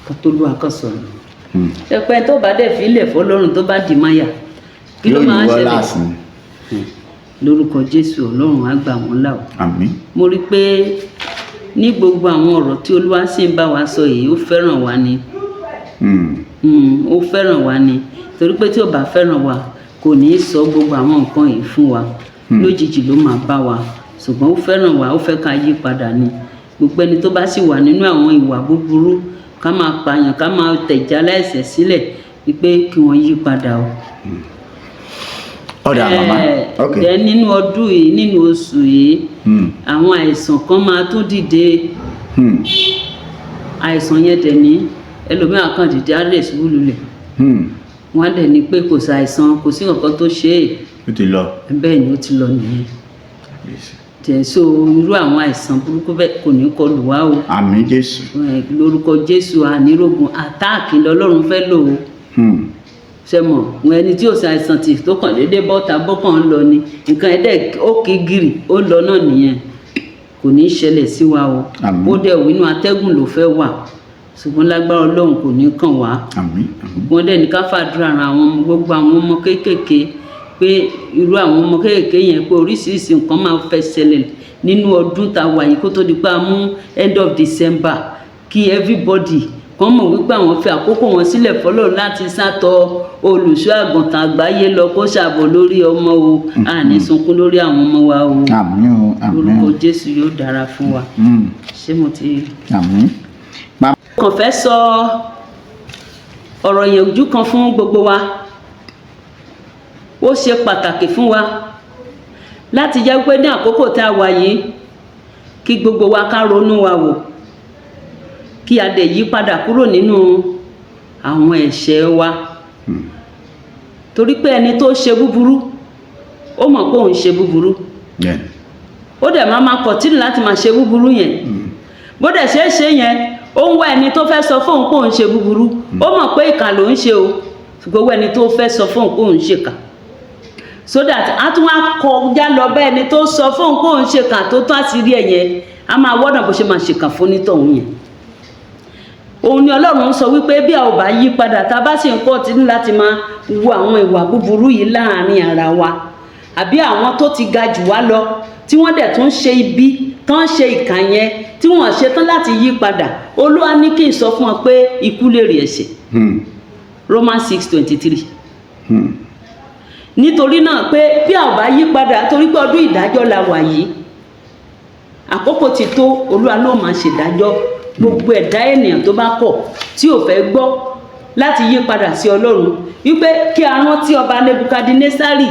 kan tó lù àkànṣọ ni. Ẹpẹ tó bá dẹ̀ fi ilẹ̀ fọlọ́run, tó bá dì máyà, kí ló Yóò máa ń yíwọ́ ṣẹlẹ̀? láàsín. Lórúkọ Jésù, Ọlọ́run á gbà wọ́n là o. Àmín. Mo rí i pé ní gbogbo àwọn ọ̀rọ̀ tí Olúwa sì ń bá wa sọ yìí, ó fẹ́ràn wa ni. Ó fẹ́ràn wa ni, torí pé tí ó bá fẹ́ràn wa, kò ní í sọ gbogbo àwọn nǹkan yìí fún wa. Lójijì ló máa bá wa, ṣùgbọ́n ó fẹ́ràn wa, ó fẹ́ ká yí padà ni. Gbogbo ẹni tó bá sì wà nínú àwọn ìwà búburú, ká máa pààyàn, ká máa tẹ̀já láìṣẹ̀ sílẹ̀, wípé kí wọ́n yí padà o. Ó dáa, màmá. Ok. Then nínú ọdún yìí, nínú oṣù yìí, àwọn àìsàn kan máa tún dìde. Àìsàn yẹn dẹ̀ ní ẹlòmíràn kan dìde, á lè ṣubú lulẹ̀. Wọ́n á dẹ̀ ní pé kò sí àìsàn, kò sí nǹkan tó ṣe é. Ó ti lọ. Bẹ́ẹ̀ ni, ó ti lọ nìyẹn. Tẹ̀ so irú àwọn àìsàn burúkú bẹ́ẹ̀ kò ní kọlù wá o. Àmín Jésù. Lórúkọ Jésù, ànírógun attack lọ́lọ́run fẹ́ lò ó. Ṣe mọ̀ wọn, ẹni tí ò ṣe àìsàn tì tó kàn déédéé bọ́ta bọ́kàn ń lọ ni, nǹkan ẹ̀dẹ̀ ó kì í gírì, ó lọ náà nìyẹn. Kò ní í ṣẹlẹ̀ sí wa o. Àmín. Ó dẹ̀ wínú atẹ́gùn ló fẹ́ wà, ṣùgbọ́n lágbára Ọlọ́run, kò ní kàn wá. Àmín, àmín. Wọ́n dẹ̀ ní ká fàdúrà ran àwọn ọmọ, gbogbo àwọn ọmọ kéékèèké, pé irú àwọn ọmọ kéékèèké yẹn, pé oríṣiríṣi nǹkan máa fẹ́ ṣẹlẹ̀ nínú ọdún tá a wà yìí, kó tó di pé a mú end of December, kí everybody kàn mọ̀ wípé àwọn fi àkókò wọn sílẹ̀ fọlọ́run láti sátọ olùṣọ́ àgùntàn àgbáyé lọ, kó ṣàbọ̀ lórí ọmọ o. Àní sunkún lórí àwọn ọmọ wa o. Àmín o, àmín. Lórúkọ Jésù, yóò dára fún wa. Ṣé mo ti Àmín. Kàn fẹ́ sọ ọ̀rọ̀ ìyànjú kan fún gbogbo wa. Ó ṣe pàtàkì fún wa láti jẹ́ pé ní àkókò tá a wà yìí, kí gbogbo wa ká ronú wa wò, kí a dẹ̀ yí padà kúrò nínú àwọn ẹ̀ṣẹ̀ wa, torí pé ẹni tó ṣe búburú, ó mọ̀ pé òun ṣe búburú. Ó dẹ̀ máa continue láti máa ṣe búburú yẹn. Bó dẹ̀ ṣe é ṣe yẹn, ó ń wá ẹni tó fẹ́ sọ fóun pé òun ṣe búburú. Ó mọ̀ pé ìkà ló ń ṣe o, ṣùgbọ́n wá ẹni tó fẹ́ sọ fóun pé òun ṣe kà, so that a tún wá kọjá lọ bá ẹni tó sọ fóun pé òun ṣe kà, tó tún àṣírí ẹ̀ yẹn, a máa wọ́nà bó ṣe máa ṣèkà fún onítọ̀hún yẹn. Òun ni Ọlọ́run ń sọ wípé bí a ò bá yí padà, tá a bá sì ń continue láti máa wo àwọn ìwà búburú yìí láàrin ara wa, àbí àwọn tó ti ga jù wá lọ, tí wọ́n dẹ̀ tún ṣe ibi tán, ṣe ìkà yẹn, tí wọ́n ṣetán láti yí padà, Olúwa ní kí n sọ fún wọn pé ikú lè rí ẹ̀ṣẹ̀. Romans 6:23. Nítorí náà, pé bí a ò bá yí padà, torí pé ọdún ìdájọ́ la wà yìí, àkókò ti tó, Olúwa ló máa ṣèdájọ́ gbogbo ẹ̀dá ènìyàn tó bá kọ̀, tí ò fẹ́ gbọ́ láti yí padà sí Ọlọ́run, wípé kí a rántí ọba Nebukadnesari.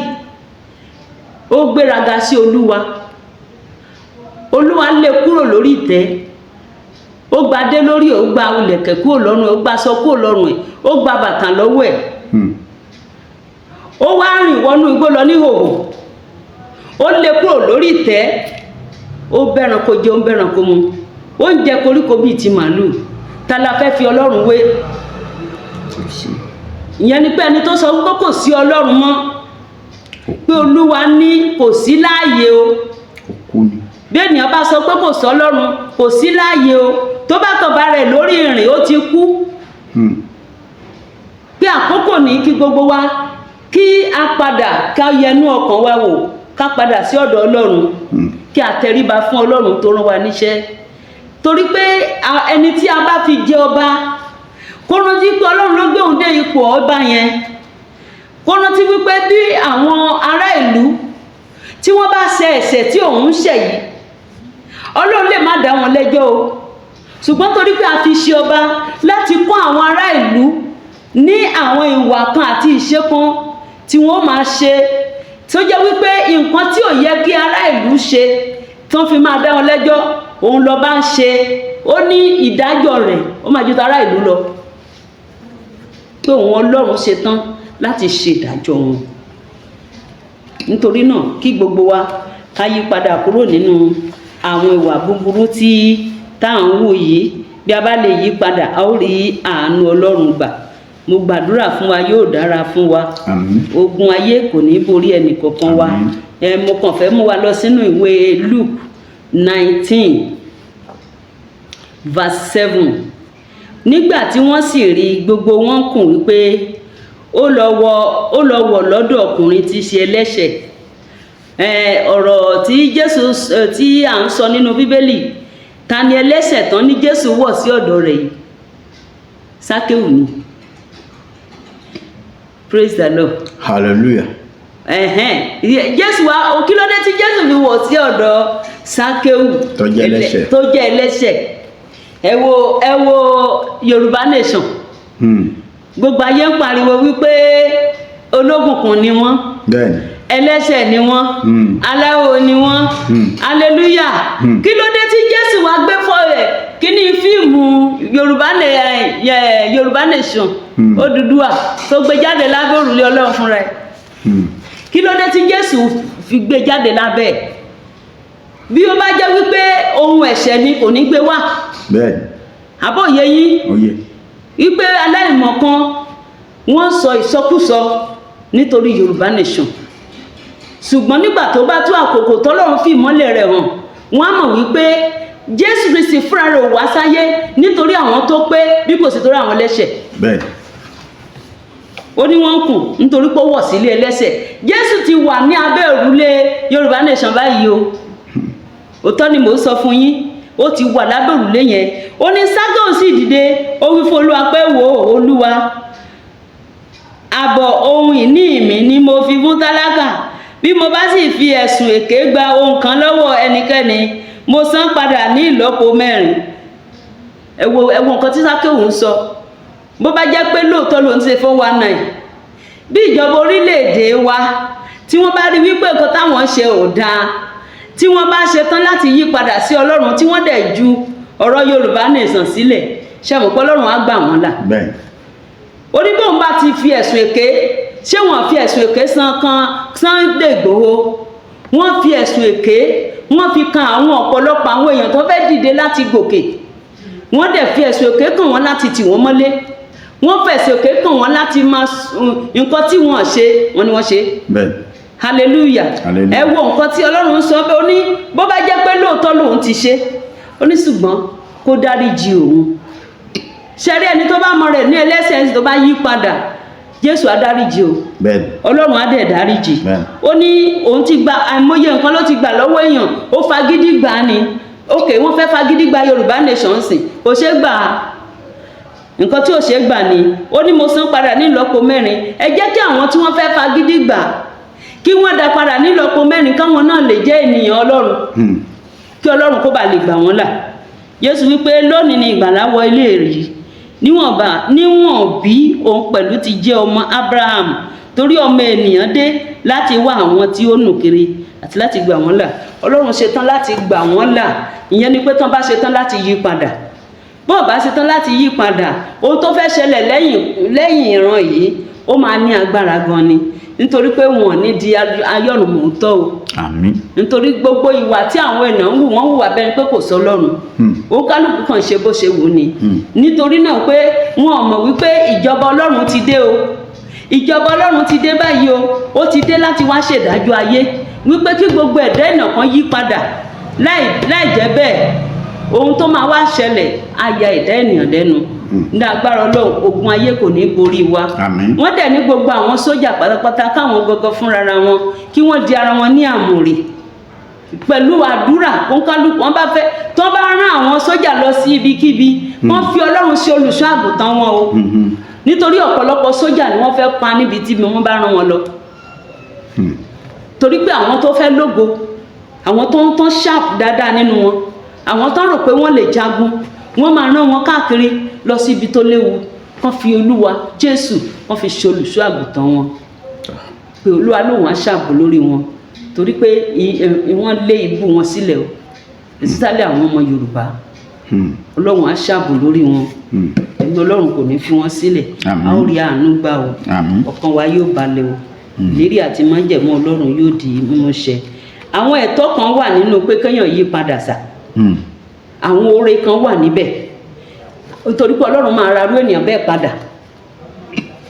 Ó gbéraga sí Olúwa, Olúwa lé kúrò lórí ìtẹ́, ó gba dé lórí ẹ̀, ó gba ìlẹ̀kẹ̀ kúrò lọ́rùn ẹ̀, ó gba aṣọ kúrò lọ́rùn ẹ̀, ó gba bàtà lọ́wọ́ ẹ̀. Ó wá rìn wọnú igbó lọ níhòòhò. Ó lé kúrò lórí ìtẹ́, ó bẹ́ranko jẹ, ó ń bẹ́ranko mu, ó ń jẹ koríko bíi ti màálù. Ta la fẹ́ fi Ọlọ́run wé? Ìyẹn ni pé ẹni tó sọ wípé kò sí Ọlọ́run mọ́, pé Olúwa ní kò sí láàyè o. Òkú ni. Bí ènìyàn bá sọ pé kò sí Ọlọ́run, kò sí láàyè o, tó bá kàn bá rẹ̀ lórí ìrìn, ó ti kú. Pé àkókò ní kí gbogbo wa kí a padà, ká yẹnu ọkàn wa wò, ká padà sí ọ̀dọ̀ Ọlọ́run, kí a tẹríba fún Ọlọ́run tó rán wa níṣẹ́, torí pé ẹni tí a bá fi jẹ ọba, kó rántí pé Ọlọ́run ló gbé òun dé ipò ọba yẹn. Kó rántí wípé bí àwọn ará ìlú tí wọ́n bá ṣe ẹ̀ṣẹ̀ tí òun ń ṣẹ̀ yìí, Ọlọ́run lè má dá wọn lẹ́jọ́ o, ṣùgbọ́n torí pé a fi ṣe ọba láti kọ́ àwọn ará ìlú ní àwọn ìwà kan àti ìṣe kan tí wọ́n máa ṣe, tó jẹ́ wípé nǹkan tí ò yẹ kí ará ìlú ṣe tó fi máa dá wọn lẹ́jọ́, òun lọ bá ń ṣe, ó ní ìdájọ́ rẹ̀ ó máa ju ti ará ìlú lọ. Pé òun Ọlọ́run ṣetán láti ṣe ìdájọ́ wọn. Nítorí náà, kí gbogbo wa ká yí padà kúrò nínú àwọn ìwà búburú tí tá à ń wù yìí. Bí a bá lè yí padà, a ó rí àánú Ọlọ́run gbà. Mo gbàdúrà fún wa, yóò dára fún wa. Àmín. Ogun ayé kò ní borí ẹnì kọ̀ọ̀kan wa. Àmín. Ẹ mo kàn fẹ́ mú wa lọ sínú ìwé Luke 19 verse 7. Nígbà tí wọ́n sì rí, gbogbo wọn kùn wípé ó lọ wọ̀ lọ́dọ̀ ọkùnrin tí í ṣe ẹlẹ́ṣẹ̀. Ọ̀rọ̀ tí Jésù tí à ń sọ nínú Bíbélì, ta ni ẹlẹ́ṣẹ̀ tán ní Jésù wọ̀ sí ọ̀dọ̀ rẹ̀ yìí? Sákéwù ni. Praise the Lord. Hallelujah. Ẹ̀hẹ́n. Jésù wa, kí ló dé tí Jésù fi wọ̀ sí ọ̀dọ̀ Sákéwù Tó jẹ́ ẹlẹ́ṣẹ̀. Tó jẹ́ ẹlẹ́ṣẹ̀. Ẹ wo Yorùbá Nation. Gbogbo ayé ń pariwo wípé ológun ni wọ́n, Bẹ́ẹ̀ni. ẹlẹ́ṣẹ̀ ni wọ́n, aláwo ni wọ́n. Hallelujah. Kí ló dé tí Jésù wá gbé fọ ẹ kí ni fíìmù Yorùbá Nation, Odùduwà tó gbé jáde lábẹ́ òrùlé Ọlọ́run fúnra ẹ̀? Kí ló dé tí Jésù fi gbé jáde lábẹ́ ẹ̀? Bí ó bá jẹ́ wípé ohun ẹ̀ṣẹ̀ ni, kò ní gbé wá. Àbọ̀yé yín? Oyè. Wípé aláìmọ̀kan wọ́n sọ ìsọkúsọ nítorí Yorùbá Nation, ṣùgbọ́n nígbà tó bá tó àkókò tọ́lọ́run fi ìmọ́lẹ̀ rẹ̀ hàn, wọ́n á mọ̀ wípé Jésù Kristi fúnra rẹ̀ ò wá sáyé nítorí àwọn tó pé, bí kò sí torí àwọn ẹlẹ́ṣẹ̀. Ó ní wọ́n ń kùn nítorí pé ó wọ̀ sílé ẹlẹ́ṣẹ̀. Jésù ti wà ní abẹ́ òrùlé Yorùbá Nation báyìí o. Òótọ́ ni mò ń sọ fún yín, ó ti wà lábẹ́ òrùlé yẹn. Ó ní Sákéù sì dìde, ó wí fún Olúwa pé, "Wò ó, Olúwa, àbọ̀ ohun ìní mi ni mo fi fún tálákà. Bí mo bá sì fi ẹ̀sùn èké gba ohun kan lọ́wọ́ ẹnikẹ́ni, mo san padà ní ìlọ́po mẹ́rin." Ẹ wo nǹkan tí Sákéù ń sọ. Bó bá jẹ́ pé lóòótọ́ ló ń ṣe 419, bí ìjọba orílẹ̀-èdè wa tí wọ́n bá rí wípé nǹkan táwọn ṣe ò dáa, tí wọ́n bá ṣe tán láti yí padà sí Ọlọ́run, tí wọ́n dẹ̀ ju ọ̀rọ̀ Yorùbá Nation sílẹ̀, ṣe mọ̀ pé Ọlọ́run á gbà wọ́n là? Ó ní bóun bá ti fi ẹ̀sùn èké, ṣé wọ́n fi ẹ̀sùn èké san kan Sunday Igboho? Wọ́n fi ẹ̀sùn èké, wọ́n fi kan àwọn ọ̀pọ̀lọpọ̀ àwọn èèyàn tó fẹ́ dìde láti gòkè. Wọ́n dẹ̀ fi ẹ̀sùn èké kàn wọ́n láti tì wọ́n mọ́lé. Wọ́n fẹ̀sùn èké kàn wọ́n láti máa nǹkan tí wọ́n ṣe, wọ́n ní wọ́n ṣe. Hallelujah. Hallelujah. Ẹ wo nǹkan tí Ọlọ́run ń sọ pé ó ní bó bá jẹ́ pé lóòótọ́ lòun ti ṣe, ó ní ṣùgbọ́n kó dáríjì òun. Ṣe rí ẹni tó bá mọ rẹ̀ ní ẹlẹ́ṣẹ̀, ẹni tó bá yí padà, Jésù á dáríjì o. Ọlọ́run á dẹ̀ dáríjì. Ó ní òun ti gba àìmọye nǹkan ló ti gbà lọ́wọ́ èèyàn, ó fagídí gbà á ni. Ok, wọ́n fẹ́ fagídí gba Yorùbá Nation sìn, kò ṣeé gbà á. Nǹkan tí ò ṣeé gbà ni. Ó ní mo san padà ní ìlọ́po mẹ́rin. Ẹ jẹ́ kí àwọn tí wọ́n fẹ́ fagídí gbà, kí wọ́n dá padà ní ìlọ́po mẹ́rin, káwọn náà lè jẹ́ ènìyàn Ọlọ́run, kí Ọlọ́run kó bá lè gbà wọ́n là. Jésù wípé, "Lónìí ni ìgbàlà wọ ilé yìí, níwọ̀n bí òun pẹ̀lú ti jẹ́ ọmọ Abraham, torí ọmọ ènìyàn dé láti wá àwọn tí ó nù kiri àti láti gbà wọ́n là." Ọlọ́run ṣetán láti gbà wọ́n là. Ìyẹn ni pé tán bá ṣetán láti yí padà. Bó o bá ṣetán láti yí padà, ohun tó fẹ́ ṣẹlẹ̀ lẹ́yìn ìran yìí, ó máa ní agbára gan ni, nítorí pé wọn ò ní di ayọ̀rùnmọ̀ọ́tọ́ o. Àmín. Nítorí gbogbo ìwà tí àwọn èèyàn ń wù, wọ́n hùwà bẹ́ẹ̀ ni pé kò sọ Ọlọ́run. Ó kálukú kàn ṣe bó ṣe wù ú ni. Nítorí náà pé wọn ò mọ̀ wípé ìjọba Ọlọ́run ti dé o. Ìjọba Ọlọ́run ti dé báyìí o. Ó ti dé láti wá ṣèdájọ́ ayé, wípé kí gbogbo ẹ̀dá ènìyàn kan yí padà. Láì jẹ́ bẹ́ẹ̀, ohun tó máa wá ṣẹlẹ̀ á ya ẹ̀dá ènìyàn lẹ́nu. Ní agbára Ọlọ́run, ogun ayé kò ní borí wa. Àmín. Wọ́n dẹ̀ ní gbogbo àwọn sójà pátápátá, káwọn gọgọ fúnra wọn, kí wọ́n di ara wọn ní àmùrè pẹ̀lú àdúrà. Kónkálukú wọn bá fẹ́ tó bá rán àwọn sójà lọ sí ibikíbi, wọ́n fi Ọlọ́run ṣe olùṣọ́ àgùntàn wọn o, nítorí ọ̀pọ̀lọpọ̀ sójà ni wọ́n fẹ́ pa níbi tí wọ́n bá rán wọn lọ, torí pé àwọn tó fẹ́ lógo, àwọn tó ń tán sharp dáadáa nínú wọn, àwọn tó rò pé wọ́n lè jagun, wọ́n máa rán wọn káàkiri lọ sí ibi tó léwu. Kán fi Olúwa Jésù, wọ́n fi ṣe olùṣọ́ àgùntàn wọn, pé Olúwa lòun á ṣàbò lórí wọn, torí pé wọ́n lé ibú wọn sílẹ̀ o, ìsísàlẹ̀ àwọn ọmọ Yorùbá. Ọlọ́run á ṣààbò lórí wọn. Ẹ̀mí Ọlọ́run kò ní fi wọ́n sílẹ̀. Àmín. A ó rí àánú gbà o. Àmín. Ọkàn wa yóò balẹ̀ o. Ìlérí àti májẹ̀mú Ọlọ́run yóò di mímú ṣẹ. Àwọn ẹ̀tọ́ kan wà nínú pé kéèyàn yí padà sà. Àwọn oore kan wà níbẹ̀, nítorí pé Ọlọ́run máa ra irú ènìyàn bẹ́ẹ̀ padà,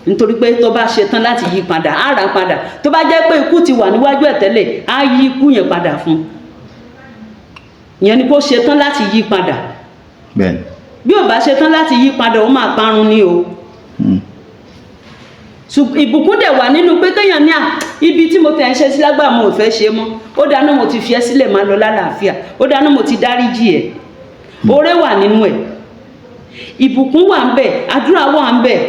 nítorí pé tó bá ṣe tán láti yí padà, á rà padà. Tó bá jẹ́ pé ikú ti wà níwájú ẹ̀ tẹ́lẹ̀, á yí ikú yẹn padà fún un. Ìyẹn ni kó ṣe tán láti yí padà. Bí ò bá ṣe tán láti yí padà, ó máa parun ni o. Ìbùkún dẹ̀ wà nínú pé kéèyàn ní à ibi tí mo tẹ̀ ń ṣe sí lágbára, mo ò fẹ́ ṣe mọ́, ó dáná, mo ti fi ẹ́ sílẹ̀, máa lọ lálàáfíà, ó dáná, mo ti dáríjì ẹ̀. Oore wà nínú ẹ̀, ìbùkún wà ń bẹ̀, àdúrà wà ń bẹ̀,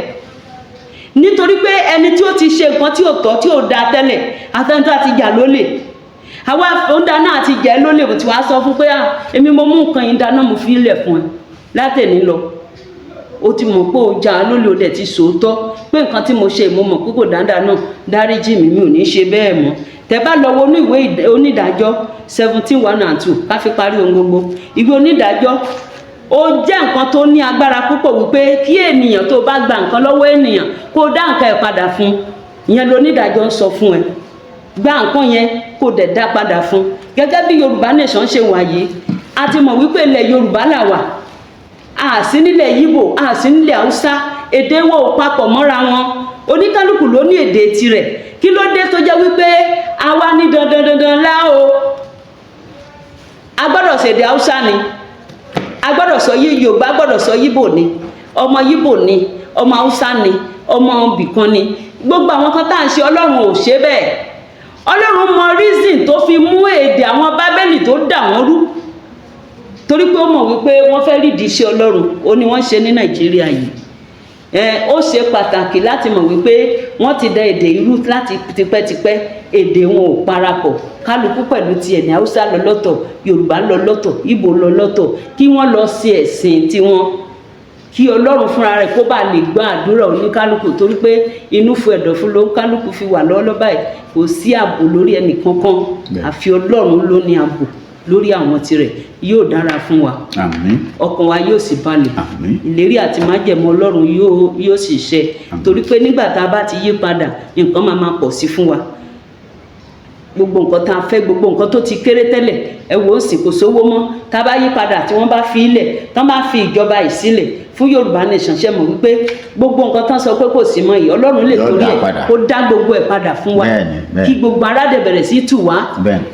nítorí pé ẹni tí ó ti ṣe nǹkan tí ò tọ́, tí ò dáa tẹ́lẹ̀, àtẹnudọ́ àti jà lólè, àwa ó dáná àti jẹ́ lólè, tí wàá sọ fún pé, "Ah, èmi mo mú nǹkan yìí dáná, mo fi lẹ̀ fún ẹ látẹ̀ní lọ." Ó ti mọ̀ pé ó jà á lólè, ó dẹ̀ ti sòótọ́ pé nǹkan tí mo ṣe, mo mọ̀ pé kò dáadáa náà, dáríjì mí, mi ò ní ṣe bẹ́ẹ̀ mọ́. Tẹ́ bá lọ wọnú ìwé Onídàájọ́ 17:1 and 2, ká fi parí ohun gbogbo. Ìwé Onídàájọ́, ó jẹ́ nǹkan tó ní agbára púpọ̀ wípé kí ènìyàn tó bá gba nǹkan lọ́wọ́ ènìyàn, kó dá nǹkan ẹ̀ padà fún. Ìyẹn lónídàájọ́ ń sọ fún ẹ, gba nǹkan yẹn, kó dẹ̀ dá padà fún. Gẹ́gẹ́ bí Yorùbá Nation ṣe wà yìí, a ti mọ̀ wípé ilẹ̀ Yorùbá là wà, a sí nílẹ̀ Yíbò, a sí nílẹ̀ Haúsá. Èdè wọn ò papọ̀ mọ́ra wọn, oníkálukú ló ní èdè tirẹ̀. Kí ló dé tó jẹ́ wípé àwa ní dandan dandan lá o, a gbọ́dọ̀ ṣèdè Haúsá ni, a gbọ́dọ̀ sọ yí Yorùbá, gbọ́dọ̀ sọ Yíbò ni, ọmọ Yíbò ni, ọmọ Haúsá ni, ọmọ bìkan ni, gbogbo àwọn kan tá à ń ṣe? Ọlọ́run ò ṣe bẹ́ẹ̀. Ọlọ́run mọ reason tó fi mú èdè àwọn Bábélì tó dà wọ́n rú, torí pé ó mọ̀ wípé wọ́n fẹ́ rídìí iṣẹ́ Ọlọ́run ó ní wọ́n ṣe ní Nàìjíríà yìí. Ẹ ó ṣe pàtàkì láti mọ̀ wípé wọ́n ti da èdè irú láti tipẹ́tipẹ́. Èdè wọn ò parapọ̀, kálukú pẹ̀lú tiẹ̀ ní. Haúsá lọ lọ́tọ̀, Yorùbá lọ lọ́tọ̀, Ìgbò lọ lọ́tọ̀, kí wọ́n lọ ṣe ẹ̀sìn tiwọn, kí Ọlọ́run fúnra rẹ̀ kó bá lè gbọ́ àdúrà oníkálukú, torí pé inú fún ẹ̀dọ̀ fún ló kálukú fi wà lọ́wọ́lọ́wọ́ báyìí. Kò sí ààbò lórí ẹnì kankan, àfi Ọlọ́run ló ní ààbò lórí àwọn tirẹ̀. Yóò dára fún wa. Àmín. Ọkàn wa yóò sì balẹ̀. Àmín. Ìlérí àti májẹ̀mú Ọlọ́run yóò sì ṣẹ, torí pé nígbà tá a bá ti yí padà, nǹkan máa máa pọ̀ sí fún wa. Gbogbo nǹkan tá a fẹ́, gbogbo nǹkan tó ti kéré tẹ́lẹ̀, ẹ wò ó sì, kò sówó mọ́. Tá a bá yí padà, tí wọ́n bá fi ilẹ̀, tán bá fi ìjọba yìí sílẹ̀ fún Yorùbá Nation, ṣe mọ̀ wípé gbogbo nǹkan tán sọ pé kò sí mọ́ yìí, Ọlọ́run lè Yóò torí dá ẹ̀ padà. kó dá gbogbo ẹ̀ padà fún wa, Bẹ́ẹ̀ni, bẹ́ẹ̀ni. kí gbogbo ara dẹ̀ bẹ̀rẹ̀ sí tù wá.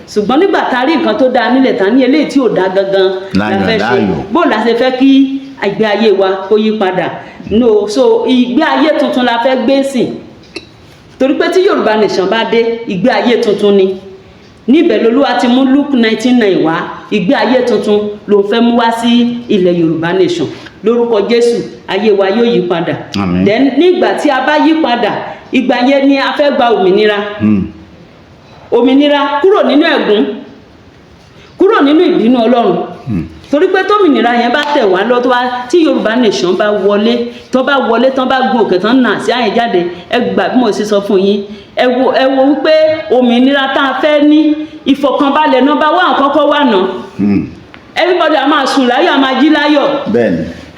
Ṣùgbọ́n nígbà tá a rí nǹkan tó dáa nílẹ̀, tá ní eléyìí tí ò dáa gangan la Láyọ̀, fẹ́ ṣe, láàyò. bó la ṣe fẹ́ kí ìgbé ayé wa kó yí padà? No, so ìgbé ayé tuntun la fẹ́ gbé sìn, torí pé tí Yorùbá Nation bá dé, ìgbé ayé tuntun ni. Níbẹ̀ lolúwa ti mú Luke 19:9 wá. Ìgbé ayé tuntun ló fẹ́ mú wá sí ilẹ̀ Yorùbá Nation. Lórúkọ Jésù, ayé wa yóò yí padà. Àmín. Then nígbà tí a bá yí padà, ìgbà yẹn ni a fẹ́ gba òmìnira, òmìnira kúrò nínú ẹ̀gún, kúrò nínú ìbínú Ọlọ́run, torí pé tómìnira yẹn bá tẹ̀ wá lọ, tó bá tí Yorùbá Nation bá wọlé, tó bá wọlé tán, bá gun òkè tán nà sí àyè jáde, ẹ gbà bí mo ṣe sọ fún yín. Ẹ wo wípé òmìnira tá a fẹ́ ní, ìfọ̀kànbalẹ̀ number one àkọ́kọ́ wà ná. Everybody a máa sùn láyọ̀, a máa jí láyọ̀.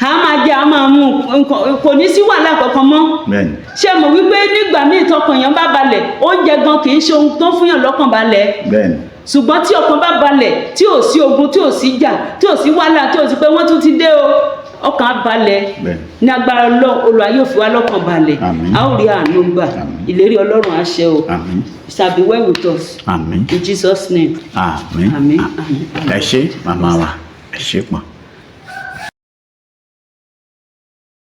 A máa jẹ, a máa mú nǹkan, kò ní sí wàhálà kankan mọ́. Ṣé mọ̀ wípé nígbà míì tọkàn yẹn bá balẹ̀, oúnjẹ gan kì í ṣe ohun tó ń fúnyàn lọ́kàn balẹ̀? Ṣùgbọ́n tí ọkàn bá balẹ̀, tí ò sí ogun, tí ò sí jà, tí ò sí wàhálà, tí ò sí pé wọ́n tún ti dé o, ọkàn á balẹ̀. Ní agbára Ọlọ́run, Olúwa yóò fi wá lọ́kàn balẹ̀. Àmín. A ó rí àánú gbà. Àmín. Ìlérí Ọlọ́run á ṣẹ o. Àmín. It shall be well with us. Àmín. In Jesus' name. Àmín. Àmín, àmín, àmín. Ẹ ṣé, màmá wa, ẹ ṣé pọ̀.